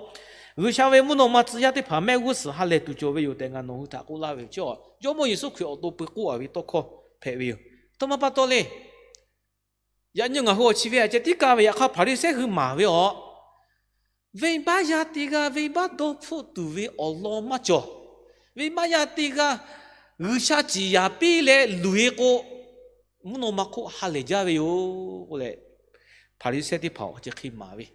G'uiˬsha ve mvuhˇ naw ma tcuh yaˇ teˇ hpaˍ mehˆ g'uˇ suhˍ ha lehˬ tuˬ cawˬ ve yoˬ tehꞈ ngaˬ nawˬ hui htaꞈ k'oˆ laˇ ve yoˬ. Chi Jawˇmawˇ Yeˍsuˆ Hkriꞈ awˬ to peu k'oˆ a ve tawˇ hkawˇ hpehꞈ ve yoˬ. Aˬ htoꞈ ma pa taw le. Yaꞈ nyi ngaˬ hui awˬ chi ve aꞈ ceh tiˉ kaˇ ve, yaꞈ hk'aˇ Hpaˍriˍsehˇ hui maˍ ve aˬ, venˇbaˆ yaˇ teˇ g'aˇ venˇbaˆ dawˇ hpfuhˆ tuˬ ve awˬ lawn maˇ cawˬ. Venˇbaˆ yaˇ teˇ g'aˇ G'uiˬsha ciˍ yanˍ piˇ leh luˬ-e k'o, mvuhˇ naw ma hk'oˆ ha lehˬ jaˇ ve yoˬ k'oˆ leh, Hpaˍriˍsehˇ teˇ hpaˍ awˬ ceh hk'e maˍ ve.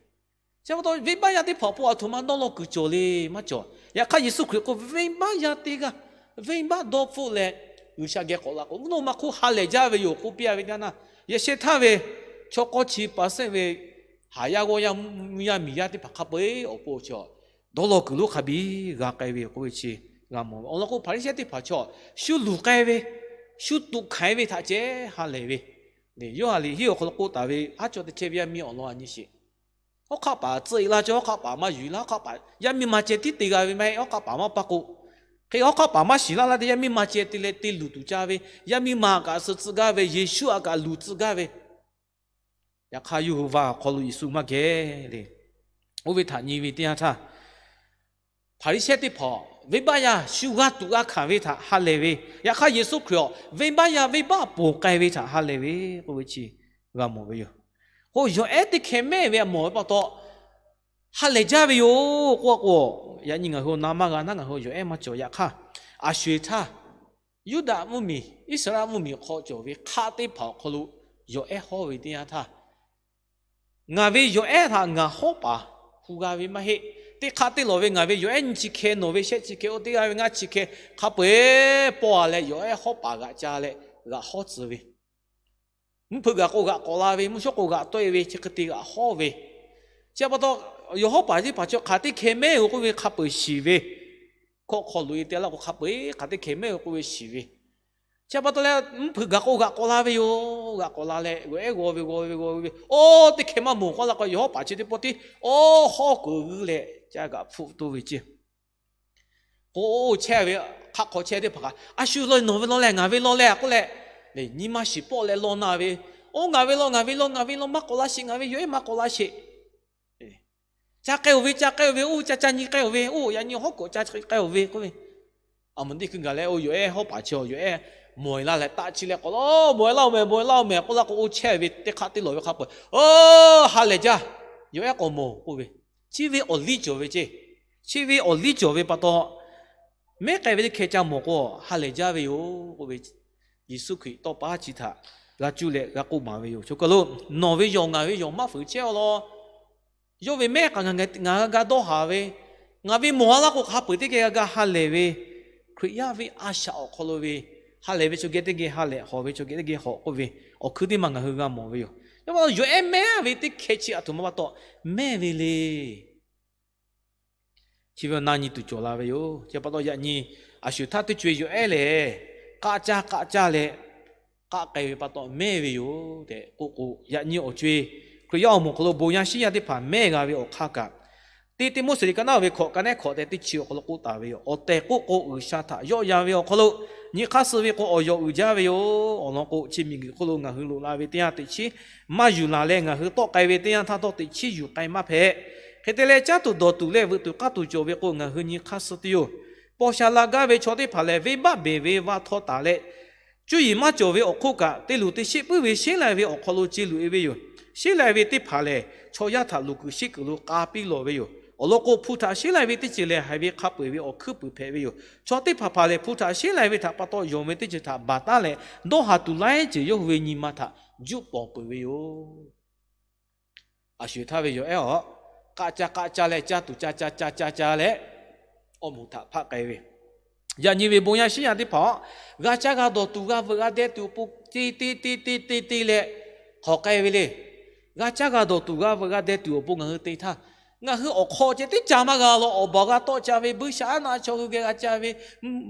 Chi pa taw venˇbaˆ yaˇ teˇ hpaˍ awˬ pon aˬ htoꞈ ma dawˇ law kuiˬ cawˬ le maˇ cawˬ. Yaꞈ hk'aˇ Yeˍsuˆ Hkriꞈ k'oˆ, venˇbaˆ yaˇ teˇ g'aˇ venˇbaˆ dawˇ hpfuhˆ leh G'uiˬsha geh k'awꞈ la k'o, mvuhˇ naw ma hk'oˆ ha lehˬ jaˇ ve yoˬ k'oˆ piˇ-a ve teˇ yanˇ, yehˬ sheh htaˇ ve chaw k'awˇ chi paˍ sehˆ ve haˍ yaˇ g'awˇ yaˇ mvuhˇ yaˇ miˬ yaˇ teˇ hpaˍ hk'a peu-eˬ awˬ pon chaw dawˇ law kuiˬ lonˉ hk'a biˇ g'a k'ai ve yoˬ k'oˆ ve chi g'a mawˬ ve. Awˬ lawn k'o, Hpaˍriˍsehˇ teˇ hpaˍ chaw shu luˬ k'ai ve, shu tuꞈ hkanˍ ve htaꞈ ceh ha lehˬ ve. Yoˇhanˬ liꞈ hiˉ awˬ hk'aw lo k'oˆ taˍ ve, haˉ chaw teˇ chehˇ ve yaˇ miˇ awˬ lawn a nyi sheˍ. Hawˉ hk'aˆ paˍ tcuh-e laˇ cawˇ, hawˉ hk'aˆ paˍ maˇ yuˬ-e laˇ, hawˉ hk'aˆ paˍ yaˇ miˇ ma ceh tiˉ te g'a ve maˇ heˆ, hawˉ hk'aˆ paˍ maˇ paˇ k'o, hk'e hawˉ hk'aˆ paˍ maˇ shiˍ laˇ laˇ te yaˇ miˇ ma ceh te leh te luˬ tuˬ ca ve, yaˇ miˇ ma aꞈ kaꞈ suh tcuh gaˇ ve, Yeˍsuˆ aꞈ kaꞈ luˬ tcuh gaˇ ve. Yaꞈ hk'aˇ yawˇ hui vaˇ awˬ hk'aw lo Yeˍsuˆ maˇ geh le. Oˇ ve htaꞈ nyi ve teˇ yanˇ htaˇ, Hpaˍriˍsehˇ teˇ hpaˍ venˇbaˆ yaˇ shu g'a tuꞈ g'a hkanˍ ve htaꞈ ha lehˬ ve, yaꞈ hk'aˇ Yeˍsuˆ Hkriꞈ awˬ venˇbaˆ yaˇ venˇbaˆ ponˬ k'ai ve htaꞈ ha lehˬ ve k'oˆ ve chi g'a mawˬ ve yoˬ. K'o, yawˬ ehˉ teˇ hkeh mehˇ ve a mawˬ ve pa taw ha lehˬ jaˇ ve yoˬ k'oˆ k'o, yaꞈ nyi ngaˬ hui na maˇ g'a naˉ ngaˬ hui yawˬ ehˉ maˇ cawˬ. Yaꞈ hk'aˇ, a sho-eˬ htaˇ Yuˇdaꞈ mvuhˇmiˬ, Iˉsaˍreˍlaˆ mvuhˇmiˬ hk'aw cawˬ ve hk'aˆ teˇ hpaˍ awˬ hk'aw lo yawˬ ehˉ hawˉ ve teˇ yanˇ htaˇ, ngaˬ ve yawˬ ehˉ htaꞈ ngaˬ hawˉ paˍ hu g'a ve maˇ heˆ. Teˇ hk'aˆ teˇ lawˬ ve ngaˬ ve yawˬ ehˉ nyiˇ chi hkeh, nawˬ ve shehˆ chi hkeh, oˇ teˇ g'aˇ ve ngaˇ chi hkeh hk'a peu-eˬ paw-a leh yawˬ ehˉ hawˉ paˍ g'aꞈ ca leh g'aꞈ hawˉ tcuh ve. Mvuhˇ hpeuꞈ gaˬ k'o g'aꞈ k'awꞈ la ve, mvuhˇ shawˉ k'o g'aꞈ tawˆ-e ve, chi hk'e te g'aꞈ hawˉ ve. Chi pa taw, yawˬ hawˉ paˍ teˇ hpaˍ chaw hk'aˬ teˇ hkeh mehˇ-oˬ k'oˆ ve hk'a peu-eˬ shiˍ ve, hkawꞈ hk'aw loꞈ-e te laˇ k'o hk'a peu-eˬ hk'aˬ teˇ hkeh mehˇ-oˬ k'oˆ ve shiˍ ve. Chi pa taw leh, mvuhˇ hpeuꞈ gaˬ k'o g'aꞈ k'awꞈ la ve yoˬ. G'aꞈ k'awꞈ la leh g'awˬ ehˉ g'aw ve g'aw ve g'aw ve, oˇ teˇ hkeh maˇ moˬ k'oˆ la k'o, yawˬ hawˉ paˍ chi teˇ pawˆ tiˉ awˬ hawˉ kuiˬ g'uiˇ leh ca g'aꞈ hpfuhˆ toˇ ve ceˇ. K'o, chehˇ ve hk'aˆ hk'aw chehˇ teˇ hpaˍ kaꞈ, a shu law, nawˬ ve law leh ngaˬ ve law leh k'oˆ leh, nyi ma shiˍ pawˆ leh law na ve, oˇ ngaˬ ve law, ngaˬ ve law, ngaˬ ve law maˇ k'awꞈ la sheˍ, ngaˬ ve yawˬ ehˉ maˇ k'awꞈ la sheˍ. Ca k'ai-oˬ ve, ca k'ai-oˬ ve, oˇ ca ca nyi k'ai-oˬ ve, oˇ yaꞈ nyi hawˉ kawꞈ ca k'ai-oˬ ve k'oˆ ve. A muˍ teˇ hkui gaˬ leh, oˇ yawˬ ehˉ hawˉ paˍ chi yawˬ ehˉ mawˬ-e laˇ leh, taˆ chi leh k'awꞈ la, mawˬ-e laˇ-oˬ mehˍ, mawˬ-e laˇ-oˬ mehˍ k'oˆ laˇ k'o, oˇ chehˇ ve teˇ hk'aˆ teˇ lawˬ ve hk'a peu-eˬ, Oˇ, ha lehˬ jaˇ. Yawˬ ehˉ k'awꞈ mawˬ k'oˆ ve. Chi ve awˬ liˇ cawˬ ve ceˇ. Chi ve awˬ liˇ cawˬ ve pa taw, mehˉ k'ai ve teˇ hkeh ca mawˬ k'o, ha lehˬ jaˇ ve yoˬ k'oˆ ve, Yeˍsuˆ Hkriꞈ tawˇ pa chi htaꞈ g'a cuˇ leh g'a k'oˆ maˍ ve yoˬ. Chaw kaˬ lo, nawˬ ve yawˬ ngaˬ ve yawˬ maˇ fuiˍ chehˇ-aw law. Yawˇ ve mehˉ k'aꞈ ngaˬ g'a ga dawˇ haˍ ve, ngaˬ ve mawˬ-a laˇ k'o hk'a peu-eˬ teˇ geh g'a ga ha lehˬ ve, Hkriꞈ yaˇ ve a shaꞈ awˬ hk'aw lo ve, ha lehˬ ve chaw geh teˇ geh ha lehˬ, hawˬ ve chaw geh teˇ geh hawˬ k'oˆ ve, awˬ hkui teˇ maˬ ngaˬ hui g'a mawˬ ve yoˬ. Yaꞈ hk'aˇ yawˬ ehˉ mehˉ ve teˇ hkeh chi aˬ htoꞈ ma pa taw mehˇ ve le. Chi ve na nyi tuˬ cawˬ la ve yoˬ. Chi pa taw yaꞈ nyi a shu htaˇ teˇ co-e yawˬ ehˉ lehˬ, k'aˆ caˇ k'aˆ caˇ leh k'aˆ k'ai ve pa taw mehˇ ve yoˬ tehꞈ k'oˆ k'o, yaꞈ nyi awˬ co-e Hkriꞈ yaˇ awˬ moˍ awˬ hk'aw lo bon yaˇ shiˉ yaˇ teˇ hpaˍ mehˇ g'a ve awˬ hk'aˇ kaꞈ, teˇ Tiˆmoˉseˍ liꞈ ka naˉ ve hkawꞈ, ka nehˉ hkawꞈ tehꞈ teˇ chi awˬ hk'aw lo k'oˆ taˍ ve yoˬ. Awˬ tehˬ k'oˆ k'o, G'uiˬsha htaꞈ yawˆ yan ve awˬ hk'aw lo nyi hk'aˇ suh ve k'o, awˬ yawˬ uiˍ jaˇ ve yoˬ. Awˬ lawn k'o, chi miˬguiˬ hk'oˆ lo ngaˬ hui loꞈ la ve teˇ yanˇ teꞈ chiˉ maˇ yuˬ laˬ leh, ngaˬ hui tawˆ k'ai ve teˇ yanˇ htaˇ htawˇ teꞈ chiˉ yuˬ k'ai maˇ hpehꞈ. Hk'e te leh, caˇ tuˬ dawˬ tuˬ leh veuꞈ tuˬ k'aˇ tuˬ cawˬ ve k'o, ngaˬ hui nyi hk'aˇ suh tuˬ yoˬ. Paw sha la gaˇ ve chaw teˇ hpaˍ lehˬ, venˇbaˆ beˬ ve va htaw taˍ leh, cuˇ yiˍ maˇ cawˬ ve awˬ hk'oˆ kaꞈ, te luˬ te sheˆ puiˉ ve sheˉ lai ve awˬ hk'aw lo ce luˬ-e ve yoˬ. Sheˉ lai ve teˇ hpaˍ lehˬ, chaw yaˇ htaꞈ luˬ kuiˬ sheˉ kuiˬ lo k'a piˇ lawˬ ve yoˬ. Awˬ lawn k'o, hpu htaꞈ sheˉ lai ve teˇ ceuˬ lehˬ, haiˬ ve hk'a peu-eˬ ve awˬ hkuiˉ puiˍ hpehꞈ ve yoˬ. Chaw teˇ hpaˍ hpaˍ lehˬ, hpu htaꞈ sheˉ lai ve htaꞈ pa taw yonˍ ve teˇ ceuˬ htaꞈ baˬ taˉ leh, dawˇ haˍ tuˬ laiˉ ceuˬ yawˇ hui ve nyi ma htaꞈ juˆ pawˍ peuˬ ve yoˬ. A shu htaˇ ve yawˬ ehˉ-aˬ, k'aˆ caˇ k'aˆ caˇ leh caˇ tuˬ ca ca ca ca ca leh, awˬ moˍ htaꞈ hpaˆ k'ai ve. Yaꞈ nyi ve bon yaˇ shiˉ yaˇ teˇ hpaˍ-aˬ, g'a caˇ g'a dawˬ tuˬ g'a veuꞈ g'a deh tuˬ awˬ pon te te te te te te leh hk'awꞈ k'ai ve le. G'a caˇ g'a dawˬ tuˬ g'a veuꞈ g'a deh tuˬ awˬ pon ngaˬ hui te htaˇ, ngaˬ hui awˬ hk'aw ceh teˇ ca maˇ g'a law. Awˬ baˬ g'a tawˆ ca ve, buiˇshaˆaˉnaˆ chaw hui geh g'a ca ve,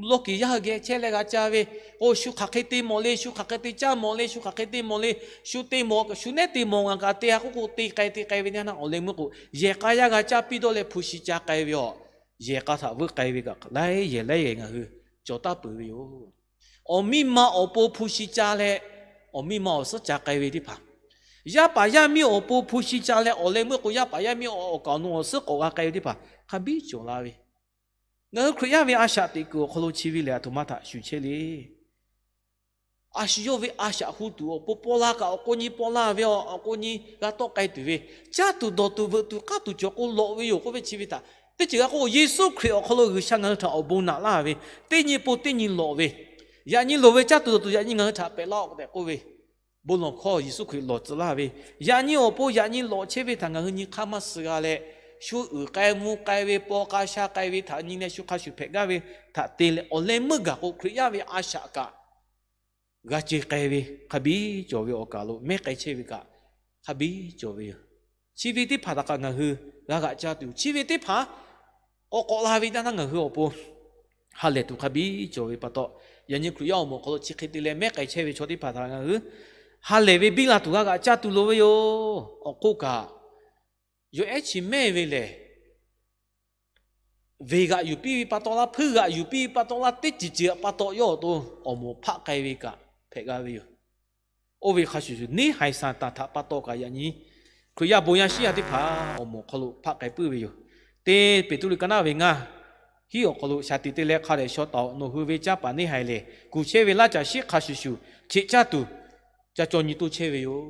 lawˇ kiˍ yaˇ hui geh chehˇ leh g'a ca ve, k'o shu hk'aˬ hk'e te mawˬ le, shu hk'aˬ hk'e te caˇ mawˬ le, shu hk'aˬ hk'e te mawˬ le, shu te mawˬ, shu nehˉ te mawˬ ngaˬ kaꞈ te-a k'oˆ k'o, te k'ai te k'ai ve teˇ yanˇ htaˇ, awˬ leh meuˇ k'o, yehˬ k'a yaˇ g'a caˇ piˇ dawˇ leh hpu shi ca k'ai ve yoˬ. Yehˬ k'a htaꞈ veuˆ k'ai ve kaꞈ laiˉ yehˬ laiˉ yehˬ ngaˬ hui cawˬ taˍ peuˬ ve yoˬ. Awˬ miˇ ma awˬ pon hpu shi ca leh, awˬ miˇ ma awˬ suhˉ ca k'ai ve teˇ hpaˍ, yaˇ paˍ yaˇ miˇ awˬ pon hpu shi ca leh, awˬ leh meuˇ k'o yaˇ paˍ yaˇ miˇ awˬ kaˍ awˬ nu awˬ suhˉ k'awꞈ g'a k'ai ve teˇ hpaˍ hk'a biˇ cawˬ la ve. Ngaˬ hui Hkriꞈ yaˇ ve a shaꞈ teꞈ kuiˬ awˬ hk'aw lo chi ve lehˬ, aˬ htoꞈ ma htaꞈ shuˍ chehˇ le. A shu yawˇ ve a shaꞈ hu tuˬ awˬ pon paw la kaꞈ awˬ k'o nyi paw la ve, awˬ k'o nyi g'a tawˆ k'ai tuˬ ve, caˇ tuˬ dawˬ tuˬ veuꞈ tuˬ k'aˇ tuˬ cawˬ k'o lawꞈ ve yoˬ k'oˆ ve chi ve htaꞈ teˇ ceuˬ g'a k'o, Yeˍsuˆ Hkriꞈ awˬ hk'aw lo G'uiˬsha ngaˬ hui htaꞈ awˬ bon naꞈ laˇ ve, teˇ nyi pon teˇ nyi lawꞈ ve, yaꞈ nyi loˍ ve caˇ tuˬ dawˬ tuˬ yaꞈ nyi ngaˬ hui htaꞈ pehꞈ laˇ-oˆ tehꞈ k'oˆ ve, bon lawˬ hkawˇ Yeˍsuˆ Hkriꞈ lawˬ tcuh laˇ ve, yaꞈ nyi awˬ pon yaꞈ nyi lawꞈ chehˇ ve htaꞈ ngaˬ hui nyi hk'aˇ maˇ suh g'a leh, shu uiˍ k'ai mvuh k'ai ve, paw k'a sha k'ai ve htaꞈ nyi leh shu hk'a shuˍ hpehꞈ gaˇ ve htaꞈ te leh, awˬ leh meuˇ gaˬ k'o Hkriꞈ yaˇ ve a shaꞈ kaꞈ g'a ce k'ai ve hk'a biˇ cawˬ ve awˬ kaˬ lo mehˉ k'ai chehˇ ve kaꞈ hk'a biˇ cawˬ ve yoˬ. Chi ve teˇ hpaˍ htaꞈ kaꞈ ngaˬ hui g'a g'aꞈ ca tuˬ, chi ve teˇ hpaˍ k'awꞈ k'awꞈ la ve teˇ yanˇ htaˇ ngaˬ hui awˬ pon ha lehˬ tuˬ hk'a biˇ cawˬ ve pa taw, yaꞈ nyi Hkriꞈ yaˇ awˬ moˍ awˬ hk'aw lo chi hk'e te leh mehˉ k'ai chehˇ ve chaw teˇ hpaˍ htaꞈ ngaˬ hui ha lehˬ ve biˇ la tuˬ g'a g'aꞈ ca tuˬ loˍ ve yoˬ. Awˬ hk'oˆ kaꞈ, yawˬ ehˉ chi mehˇ ve lehˬ, veˬ g'aꞈ yuˬ piˇ ve pa taw laˇ, hpuiˇ g'aꞈ yuˬ piˇ ve pa taw laˇ, teˇ ceuˬ ceuˬ pa taw yawˇ awˬ to awˬ moˍ hpaˆ k'ai ve kaꞈ hpehꞈ g'a ve yoˬ. Oˇ ve hk'a shuˍ shuˍ, neˇ haiˬ Saˍtanˍ htaꞈ pa taw kaꞈ yaꞈ nyi Hkriꞈ yaˇ bon yaˇ shiˉ yaˇ teˇ hpaˍ awˬ moˍ awˬ hk'aw lo hpaˆ k'ai puiˉ ve yoˬ. Teˇ Peˍtruˆ liꞈ ka naˉ ve ngaˇ, hiˉ awˬ hk'aw lo, Shaˍ tiꞈ te leh hk'a dehꞈ shaw taˍ-oꞈ. Nawˬ hui ve canˇ paˍ neˇ haiˬ lehˬ, kuˬ chehˇ ve laˇ caˬ shiˉ hk'a shuˍ shuˍ cheꞈ caˇ tuˬ ca caw nyi toˇ chehˇ ve yoˬ.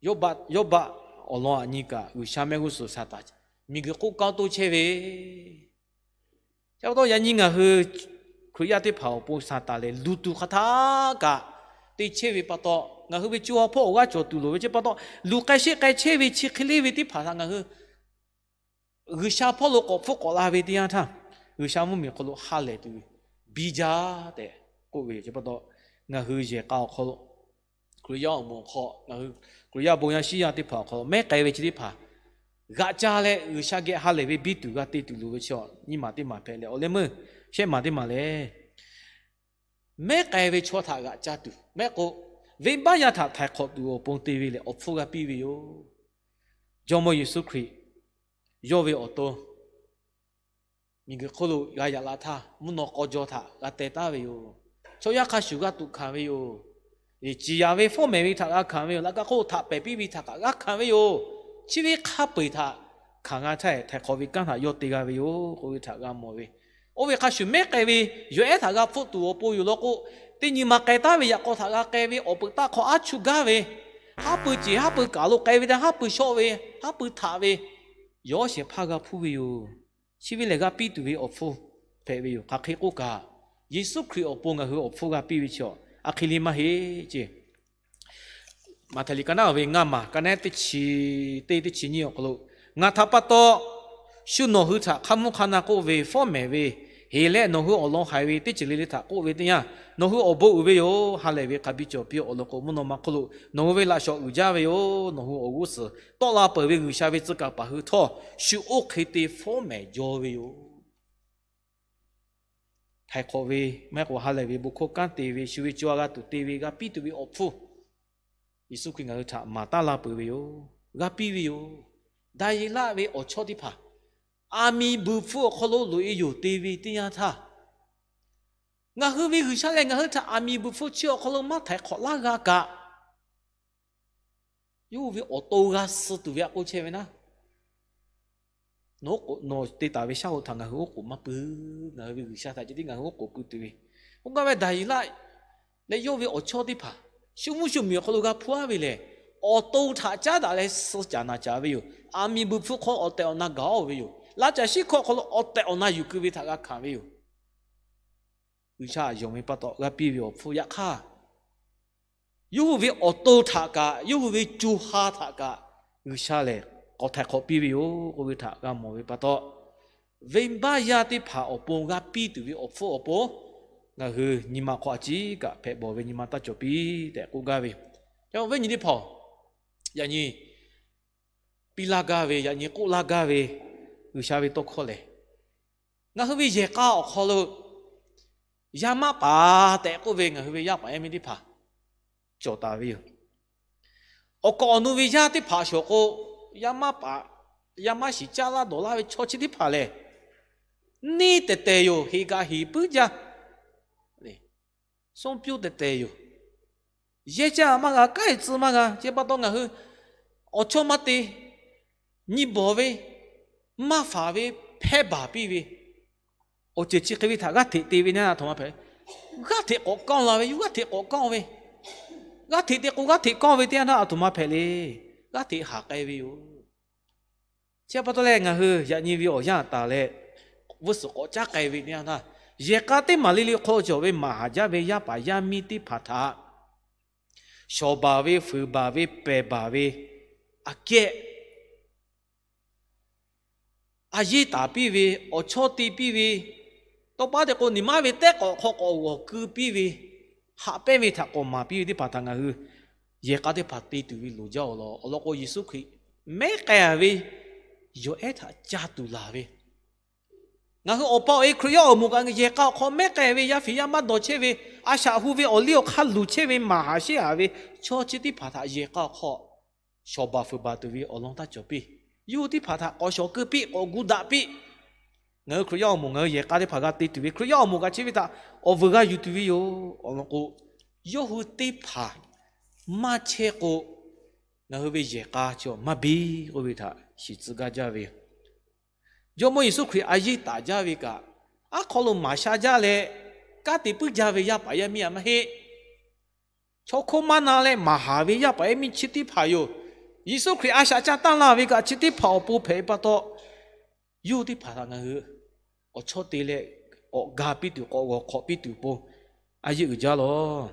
Yawˇbaˆ, Yawˇbaˆ awˬ lawn aꞈ nyi kaꞈ G'uiˬsha mehˆ g'uˇ suhˍ Saˍtanˍ miˬguiˬ hk'oˆ kanˇ toˇ chehˇ ve, chi pa taw yaꞈ nyi ngaˬ hui Hkriꞈ yaˇ teˇ hpaˍ awˬ pon Saˍtanˍ lehˬ luˬ tuˬ hk'aˬ htaˇ kaꞈ te chehˇ ve pa taw, ngaˬ hui ve co ha hpawˇ awˬ g'aˇ cawˬ tuˬ loˍ ve chi pa taw, luˬ k'ai sheˆ k'ai chehˇ ve chi hk'e le ve teˇ hpaˍ htaꞈ ngaˬ hui G'uiˬsha hpawˇ lo k'awꞈ hpfuhˆ k'awꞈ la ve teˇ yanˇ htaˇ, G'uiˬsha mvuhˇ miˬ hk'aw lo ha lehˬ tuˬ ve biˇ jaˇ tehꞈ k'oˆ ve yoˬ. Chi pa taw, ngaˬ hui yehˬ k'a awˬ hk'aw lo, Hkriꞈ yaˇ awˬ moˍ awˬ hk'aw, ngaˬ hui Hkriꞈ yaˇ bon yaˇ shiˉ yaˇ teˇ hpaˍ awˬ hk'aw lo mehˉ k'ai ve chi teˇ hpaˍ g'aꞈ ca leh G'uiˬsha geh ha lehˬ ve biˇ tuˬ g'a te tuˬ loˍ ve chi, nyiˇ maˬ teˇ maˬ hpehꞈ leh, awˬ leh meuˇ shehˆ maˬ teˇ maˬ lehˬ, mehˉ k'ai ve chaw htaꞈ g'aꞈ ca tuˬ mehˉ k'o, venˇbaˆ yaˇ htaꞈ htaiˍ hk'awꞈ tuˬ awˬ pon te ve leh awˬ hpfuhˇ g'a piˇ ve yoˬ. Jawˇmawˇ Yeˍsuˆ Hkriꞈ yawˇ ve awˬ to miˬguiˬ hk'oˆ lo g'a yaꞈ la htaˇ, mvuhˇ naw k'aw jaw htaꞈ g'a teh taˉ ve yoˬ. Chaw yaˇ hk'a shuˍ g'a tuꞈ hkanˍ ve yoˬ. Ciˍ yanˍ ve fawˉ mehˍ ve htaꞈ g'a hkanˍ ve yoˬ. Laꞈ ka hk'oˆ htaꞈ pehˬ piˇ ve htaꞈ kaꞈ g'a hkanˍ ve yoˬ. Chi ve hk'a peu-eˬ htaꞈ hkanˍ g'a htaˇ, htaiˍ hk'awꞈ ve kanˉ htaꞈ yawˇ te g'a ve yoˬ k'oˆ ve htaꞈ g'a mawˬ ve. Oˇ ve hk'a shuˍ mehˉ k'ai ve yawˬ ehˉ htaꞈ g'a hpfuhˆ tuˬ awˬ pon yoˬ law k'o, teˇ nyi ma k'ai taˉ ve yaꞈ k'aw htaꞈ g'a k'ai ve awˬ peuˬ taˆ hk'aw aˉ chuˇ gaˇ ve, haˉ pui ceˬ haˉ pui kaˬ lo k'ai ve teˇ haˉ pui shawˆ ve, haˉ pui htaꞈ ve, yawˬ shehˍ hpaˇ g'a hpuˇ ve yoˬ. Chi ve lehˬ g'a piˇ tuˬ ve awˬ hpfuhˇ hpehꞈ ve yoˬ. Hk'aˬ hk'e k'oˆ kaꞈ, Yeˍsuˆ Hkriꞈ awˬ pon ngaˬ hui awˬ hpfuhˇ g'a piˇ ve chi a hk'e le maˇ heˆ ceˇ. Maꞈhtehˍ liꞈ ka naˉ ve ngaˇ maˬ ka naˉ teˇ chi teˇ teˇ chi nyiˇ awˬ hk'aw lo, ngaˬ htaꞈ pa taw shu nawˬ hui htaꞈ hk'a mvuhˇ hk'a na k'oˆ ve, fawˉ mehˍ ve, heˍ leh nawˬ hui awˬ lawn haiˬ ve teˇ ceuˬ le le htaꞈ k'oˆ ve teˇ yanˇ, nawˬ hui awˬ bon uiˍ ve yoˬ. Ha lehˬ ve hk'a biˇ cawˬ piˇ awˬ lawn k'o, mvuhˇ naw ma hk'oˆ lo nawˬ hui ve laꞈ shawˍ uiˍ jaˇ ve yoˬ. Nawˬ hui awˬ g'uˇ suhˍ tawˆ la peuˬ ve G'uiˬsha ve tcuh kaˍ paˍ hui htawˇ, shu oˇ hk'e te fawˉ mehˍ jaw ve yoˬ. Htaiˍ hk'awꞈ ve, maˇ heˆ k'o ha lehˬ ve bon hkawˇ kanˉ te ve, shu ve co a g'a tuˬ te ve, g'a piˇ tuˬ ve awˬ hpfuhˇ, Yeˍsuˆ Hkriꞈ ngaˬ hui htaꞈ maˍ taˉ la peuˬ ve yoˬ. G'a piˇ ve yoˬ. Daˍyeˍlaˆ ve awˬ chawˇ teˇ hpaˍ aˬ miˍ buiˬ hpfuh awˬ hk'aw lo loꞈ-e yoˬ te ve teˇ yanˇ htaˇ, ngaˬ hui ve G'uiˬsha lehˬ ngaˬ hui htaꞈ aˬ miˍ buiˬ hpfuh chi awˬ hk'aw lo maˇ htaiˍ hk'awꞈ laˇ g'a kaꞈ, yawˇ hui ve awˬ to g'a suh tuˬ ve aꞈ k'oˆ chehˇ ve naˉ, nawˬ te taˍ ve shaˉ hoꞈ htaꞈ ngaˬ hui oˉ k'oˍ maˇ pui. Ngaˬ hui ve G'uiˬsha htaꞈ ceh tiˉ ngaˬ hui oˉ k'oˍ pui tuˬ ve. Oˇ gaˇ ve Daˍyeˍlaˆ leh yawˇ ve awˬ chawˇ teˇ hpaˍ shu mvuhˇ shu miˬ awˬ hk'aw lo g'a hpuˇ aˉ ve lehˬ, awˬ to htaꞈ caˉ daꞈ leh suh caˍ naˍ caˍ ve yoˬ. Aˬ miˍ buiˬ hpfuh hk'aw awˬ tehˬ awˬ na gaˬ-oˬ ve yoˬ. Laꞈ caˬ shiˉ hkawˇ awˬ hk'aw lo awˬ tehˬ awˬ na yuˬ keu ve htaꞈ g'a hkanˍ ve yoˬ. G'uiˬsha yonˍ ve pa taw g'a piˇ ve awˬ hpfuhˇ yaꞈ hk'aˇ, yawˇ hui ve awˬ to htaꞈ kaꞈ, yawˇ hui ve co ha htaꞈ kaꞈ, G'uiˬsha lehˬ k'awꞈ htaiˍ hk'awꞈ piˇ ve yoˬ k'oˆ ve htaꞈ g'a mawˬ ve pa taw, venˇbaˆ yaˇ teˇ hpaˍ awˬ pon g'a piˇ tuˬ ve awˬ hpfuhˇ awˬ pon, ngaˬ hui nyi ma hk'aw a ciˉ kaꞈ hpehꞈ bawˬ ve nyi ma taˇ cawˬ piˇ tehꞈ k'oˆ gaˇ ve. Awˬ viˉ nyi teˇ hpaˍ-oˬ, yaꞈ nyi piˇ laˇ gaˇ ve, yaꞈ nyi k'oˆ laˇ gaˇ ve G'uiˬsha ve tawˇ hkawˇ lehˬ, ngaˬ hui ve yehˬ k'a awˬ hk'aw lo yaˇ maˆ paˍ tehꞈ k'oˆ ve ngaˬ hui ve yaˇ paˍ yaˇ miˇ teˇ hpaˍ cawˬ taˍ ve yoˬ. Awˬ kaˍ awˬ nu ve yaˇ teˇ hpaˍ shawˍ k'o, yaˇ maˆ paˍ, yaˇ maˆ shiˍ caˇ laˇ dawˬ laˇ ve chaw chi teˇ hpaˍ lehˬ, neˇ tehˬ tehˬ yoˬ. Heˍ kaꞈ heˍ puiˉ jaˇ, suhˉ pyuˇ tehˬ tehˬ yoˬ. Yehˇ caˇ maˇ g'a, kanˉ e tcuh maˇ g'a. Chi pa taw ngaˬ hui awˬ chawˇ maˇ te, nyi bawˬ ve, maˇ faˍ ve, hpehˇ baˬ piˇ ve, awˬ ceuˬ chi hk'e ve htaꞈ g'aˇ hteꞈ te ve naˉ aˬ htoꞈ ma hpehꞈ. G'aˇ hteꞈ k'awꞈ kanˇ la ve, yuˇ g'aˇ hteꞈ k'awꞈ kanˇ ve, g'aˇ hteꞈ te k'o g'aˇ hteꞈ kanˇ ve teˇ yanˇ naˉ aˬ htoꞈ ma hpehꞈ le. G'aˇ hteꞈ haˍ k'ai ve yoˬ. Chi pa taw leh ngaˬ hui yaꞈ nyi ve awˬ yanˇ taˍ leh, g'uˇ suhˍ k'awꞈ caˉ k'ai ve teˇ yanˇ naˉ, yehˬ k'a teˇ maˬ le le hk'aw cawˬ ve maˍ haˍ jaˇ ve yaˇ paˍ yaˇ miˇ teˇ hpaˍ htaꞈ shawˍ baˬ ve, fuiˍ baˬ ve, pehˬ baˬ ve, aꞈ kehˉ a yeˇ taˍ piˇ ve, awˬ chawˇ te piˇ ve, tawˇ paˉ te k'o niˬ maˉ ve tehˉ k'awꞈ hk'aw k'awꞈ g'awˬ keu piˇ ve, haꞈ pehnˇ ve htaꞈ k'awꞈ maˍ piˇ ve teˇ hpaˍ htaꞈ ngaˬ hui yehˬ k'a teˇ hpaˍ te tuˬ ve loˍ jaˇ-oˬ law. Awˬ lawn k'o, Yeˍsuˆ Hkriꞈ mehˉ k'ai ve yawˬ ehˉ htaꞈ ca tuˬ laˬ ve, ngaˬ hui awˬ pa awˬ e Hkriꞈ yaˇ awˬ moˍ kaꞈ yehˬ k'a awˬ hk'aw mehˉ k'ai ve, yaˇ fiˍ yaˇ maˇ dawˬ chehˇ ve, a shaꞈ hu ve, awˬ liˇ awˬ hk'aˇ luˬ chehˇ ve, maˍ haˍ sheˆ haˍ ve chaw chi teˇ hpaˍ htaꞈ yehˬ k'a awˬ hk'aw shawˍ baˬ fuiˍ baˬ tuˬ ve awˬ lawn taˇ cawˬ piˇ. Yawˇ hui teˇ hpaˍ htaꞈ k'awꞈ shawˍ keu piˇ, k'awꞈ gu daꞈ piˇ. Ngaˬ hui Hkriꞈ yaˇ awˬ moˍ, ngaˬ hui yehˬ k'a teˇ hpaˍ g'a te tuˬ ve, Hkriꞈ yaˇ awˬ moˍ kaꞈ chi ve htaꞈ awˬ vuiˬ g'a yuˬ tuˬ ve yoˬ. Awˬ lawn k'o, yawˇ hui teˇ hpaˍ maˇ chehˇ k'o, ngaˬ hui ve yehˬ k'a chi maˇ biˇ k'oˆ ve htaꞈ shiˍ tcuh gaˇ jaˇ ve yoˬ. Jawˇmawˇ Yeˍsuˆ Hkriꞈ a yeˇ taˍ jaˇ ve kaꞈ, aˉ hk'aw lo maˍ sha jaˇ leh kanˉ te puiˉ jaˇ ve yaˇ paˍ yaˇ miˇ a maˇ heˆ. Chaw hk'oˆ maˇ na leh maˍ haˍ ve yaˇ paˍ yaˇ miˇ chi teˇ hpaˍ yoˬ. Yeˍsuˆ Hkriꞈ a shaꞈ caˇ taˇ laˇ ve kaꞈ chi teˇ hpaˍ awˬ pon hpehꞈ ve pa taw, yawˇ hui teˇ hpaˍ htaꞈ ngaˬ hui k'awꞈ chawˇ te leh k'awꞈ ga piˇ tuˬ, k'awꞈ g'awˬ hk'awꞈ piˇ tuˬ pon a yeˇ uiˍ jaˇ lawˬ.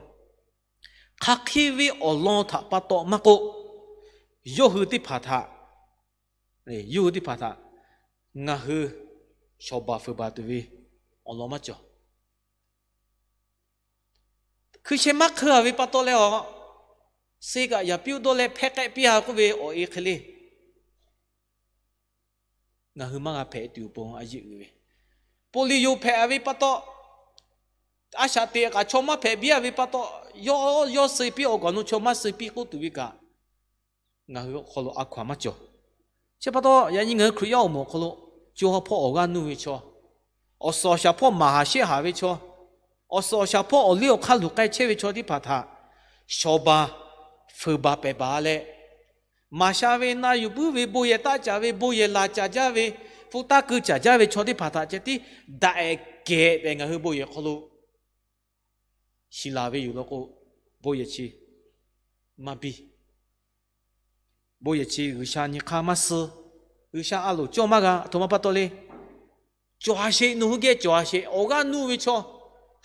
Hk'aˬ hk'e ve awˬ lawn htaꞈ pa taw maˇ k'oˆ, yawˇ hui teˇ hpaˍ htaꞈ, yawˇ hui teˇ hpaˍ htaꞈ ngaˬ hui shawˍ baˬ fuiˍ baˬ tuˬ ve awˬ lawn maˇ cawˬ. Hkui sheh maˇ hkeu a ve pa taw leh, awˬ suh kaꞈ yaˍ piˇ-oˆ dawˇ leh hpehˇ k'ehˆ piˇ-a k'oˆ ve awˬ e hk'e le. Ngaˬ hui maˇ g'a hpehꞈ tuˬ awˬ pon a yeˇ uiˍ ve, polio hpehꞈ a ve pa taw, a shaꞈ teꞈ kaꞈ chaw maˇ hpehꞈ biˇ a ve pa taw, yawˇ yawˇ suh piˇ, awˬ gaˬ awˬ nu chaw maˇ suh piˇ k'oˆ tuˬ ve kaꞈ, ngaˬ hui awˬ hk'aw lo a hkaw-anˬ maˇ cawˬ. Chi pa taw, yaꞈ nyi ngaˬ hui Hkriꞈ yaˇ awˬ moˍ awˬ hk'aw lo co ha hpawˇ awˬ g'aˇ nuˇ ve chaw, awˬ suhˍ awˬ shaˍ hpawˇ maˍ haˍ sheˆ haˍ ve chaw, awˬ suhˍ awˬ shaˍ hpawˇ awˬ liˇ awˬ hk'aˇ luˬ k'ai chehˇ ve chaw teˇ hpaˍ htaꞈ shawˍ baˬ fuiˍ baˬ pehˬ baˬ leh, Maˍ sha ve, na yuˬ puiˉ ve, bon yehˬ taˆ caˍ ve, bon yehˬ laˬ caˍ jaˇ ve, hpu taˇ keu caˍ jaˇ ve chaw teˇ hpaˍ htaꞈ ceh tiˉ daꞈ ehˍ kehˬ tehꞈ ngaˬ hui bon yehˬ hk'aw lo shiˍ laˬ ve yoˬ law k'o, bon yehˬ chi maˇ biˇ. Bon yehˬ chi G'uiˬsha nyi hk'aˇ maˇ suh. G'uiˬsha a loˍ cawˇ maˇ g'a. Aˬ htoꞈ ma pa taw le. Cawˬ a sheˍ, nawˬ hui geh cawˬ a sheˍ. Awˬ g'aˇ nuˇ ve chaw,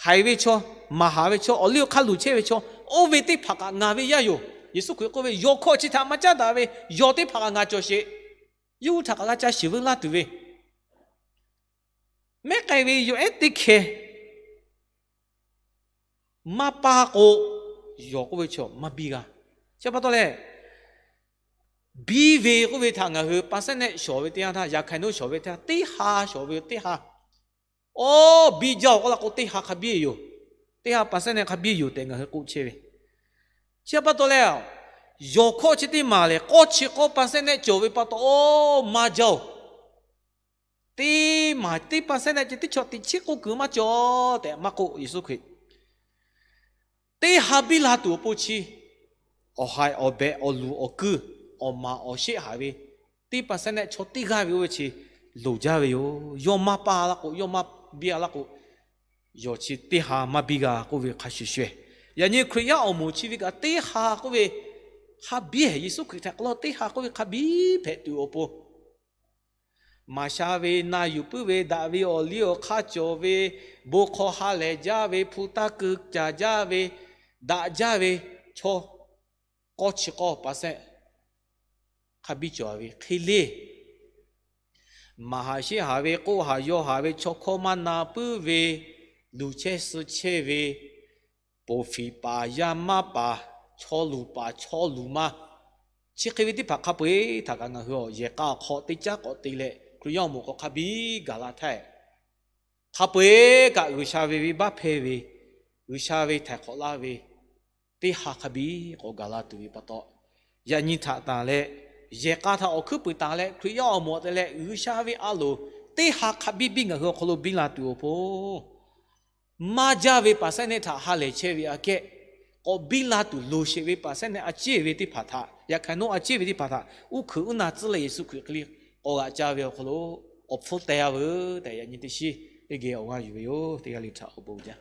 haiˬ ve chaw, maˍ haˍ ve chaw, awˬ liˇ awˬ hk'aˇ luˬ chehˇ ve chaw, oˇ ve teˇ hpaˍ kaꞈ ngaˬ ve yaˇ yoˬ. Yeˍsuˆ Hkriꞈ k'oˆ ve, yawˬ hkawˇ chi htaꞈ maˇ caˉ daꞈ ve, yawˬ teˇ hpaˍ kaꞈ ngaˬ cawˬ sheˍ. Yawˇ hui htaꞈ kaꞈ g'a ca shiˍ veu laˇ tuˬ ve, mehˉ k'ai ve yawˬ ehˉ teˇ hkeh maˇ paˇ k'o, yawˬ k'oˆ ve chaw maˇ biˇ g'a. Chi pa taw leh, biˇ ve k'oˆ ve htaꞈ ngaˬ hui pa sehˉ nehˆ shawˍ ve teˇ yanˇ htaˇ, yaꞈ hk'aˬ naˉ shawˍ ve teˇ yanˇ, teˇ ha shawˍ ve teˇ ha, awˬ biˇ jaˇ-oˬ k'oˆ la k'o, teˇ ha hk'a biˇ yoˬ. Teˇ ha pa sehˉ nehˆ hk'a biˇ yoˬ tehꞈ ngaˬ hui k'oˆ chehˇ ve. Chi pa taw leh, yawˬ hkawˇ chi teˇ maˬ lehˬ, k'awˇ chi k'awˇ pa sehˉ nehˆ cawˬ ve pa taw, oˇ maˇ jaˇ-oˬ. Teˇ maˬ teˇ pa sehˉ nehˆ ceh teˇ chaw teꞈ chiˉ k'oˆ kuiˬ maˇ cawˬ tehꞈ maˇ k'oˆ Yeˍsuˆ Hkriꞈ. Teˇ ha biˇ la tuˬ awˬ pon chi, awˬ haiˬ awˬ behꞈ awˬ luˬ awˬ kuiˇ, awˬ maˍ awˬ sheˆ haˍ ve, teˇ pa sehˉ nehˆ chaw teˇ g'aˇ ve oˇ ve chi loˍ jaˇ ve yoˬ. Yawˇ maˇ paˇ la k'o, yawˇ maˇ biˇ la k'o, yawˬ chi teˇ ha maˇ biˇ g'a k'oˆ ve hk'a shuˍ shuˍ. Yaꞈ nyi Hkriꞈ yaˇ awˬ moˍ chi ve kaꞈ teˇ ha k'oˆ ve hk'a biˇ, Yeˍsuˆ Hkriꞈ htaꞈ k'awꞈ lawˇ teˇ ha k'oˆ ve hk'a biˇ hpehꞈ tuˬ awˬ pon, maˍ sha ve, na yuˬ puiˉ ve, daꞈ ve, awˬ liˇ awˬ hk'aˇ cawˬ ve, bon hk'aw ha lehˬ jaˇ ve, hpu taˇ keu caˍ jaˇ ve, daꞈ jaˇ ve chaw, k'awˇ chi k'awˇ pa sehˉ hk'a biˇ cawˬ ve hk'e le. Maˍ haˍ sheˆ haˍ ve, k'oˆ haˍ yaw haˍ ve, chaw hkawˇ maˇ na puiˉ ve, luˬ chehˇ suh chehˇ ve, ponˬ fiˍ paˍ yaˇ maˇ paˍ, chaw luˬ paˍ chaw luˬ ma, chi hk'e ve teˇ hpaˍ hk'a peu-eˬ htaꞈ kaꞈ ngaˬ hui yehˬ k'a awˬ hk'aw teˇ caˉ k'awꞈ te leh, Hkriꞈ yaˇ awˬ moˍ k'awꞈ hk'a biˇ gaˬ la htaˇ, hk'a peu-eˬ kaꞈ G'uiˬsha ve venˇbaˆ hpehˇ ve, G'uiˬsha ve htaiˍ hk'awꞈ laˇ ve teˇ ha hk'a biˇ k'awꞈ gaˬ la tuˬ ve pa taw, yaꞈ nyi htaꞈ tanˬ leh, yehˬ k'a htaꞈ awˬ hkuiˉ puiˍ tanˬ leh, Hkriꞈ yaˇ awˬ moˍ te leh G'uiˬsha ve a loˍ teˇ ha hk'a biˇ biˇ ngaˬ hui awˬ hk'aw lo biˇ la tuˬ awˬ pon, maˇ jaˇ ve pa sehˉ nehˆ htaꞈ ha lehˬ chehˇ ve aꞈ kehˉ, k'awꞈ biˇ la tuˬ loˍ sheˍ ve pa sehˉ nehˆ a ciˉ ve teˇ hpaˍ htaꞈ, yaꞈ hk'aˬ naˉ a ciˉ ve teˇ hpaˍ htaꞈ uˉ hkuiˍ uˉ na tcuhˉ leh Yeˍsuˆ Hkriꞈ hk'e le k'awꞈ g'aꞈ ca ve awˬ hk'aw lo awˬ hpfuhˇ teh a veuˬ tehꞈ yaꞈ nyi teˇ shiˉ teˇ geh awˬ g'aˇ yuˬ ve yoˬ. Teˇ g'aˇ le htaꞈ awˬ bon jaˇ.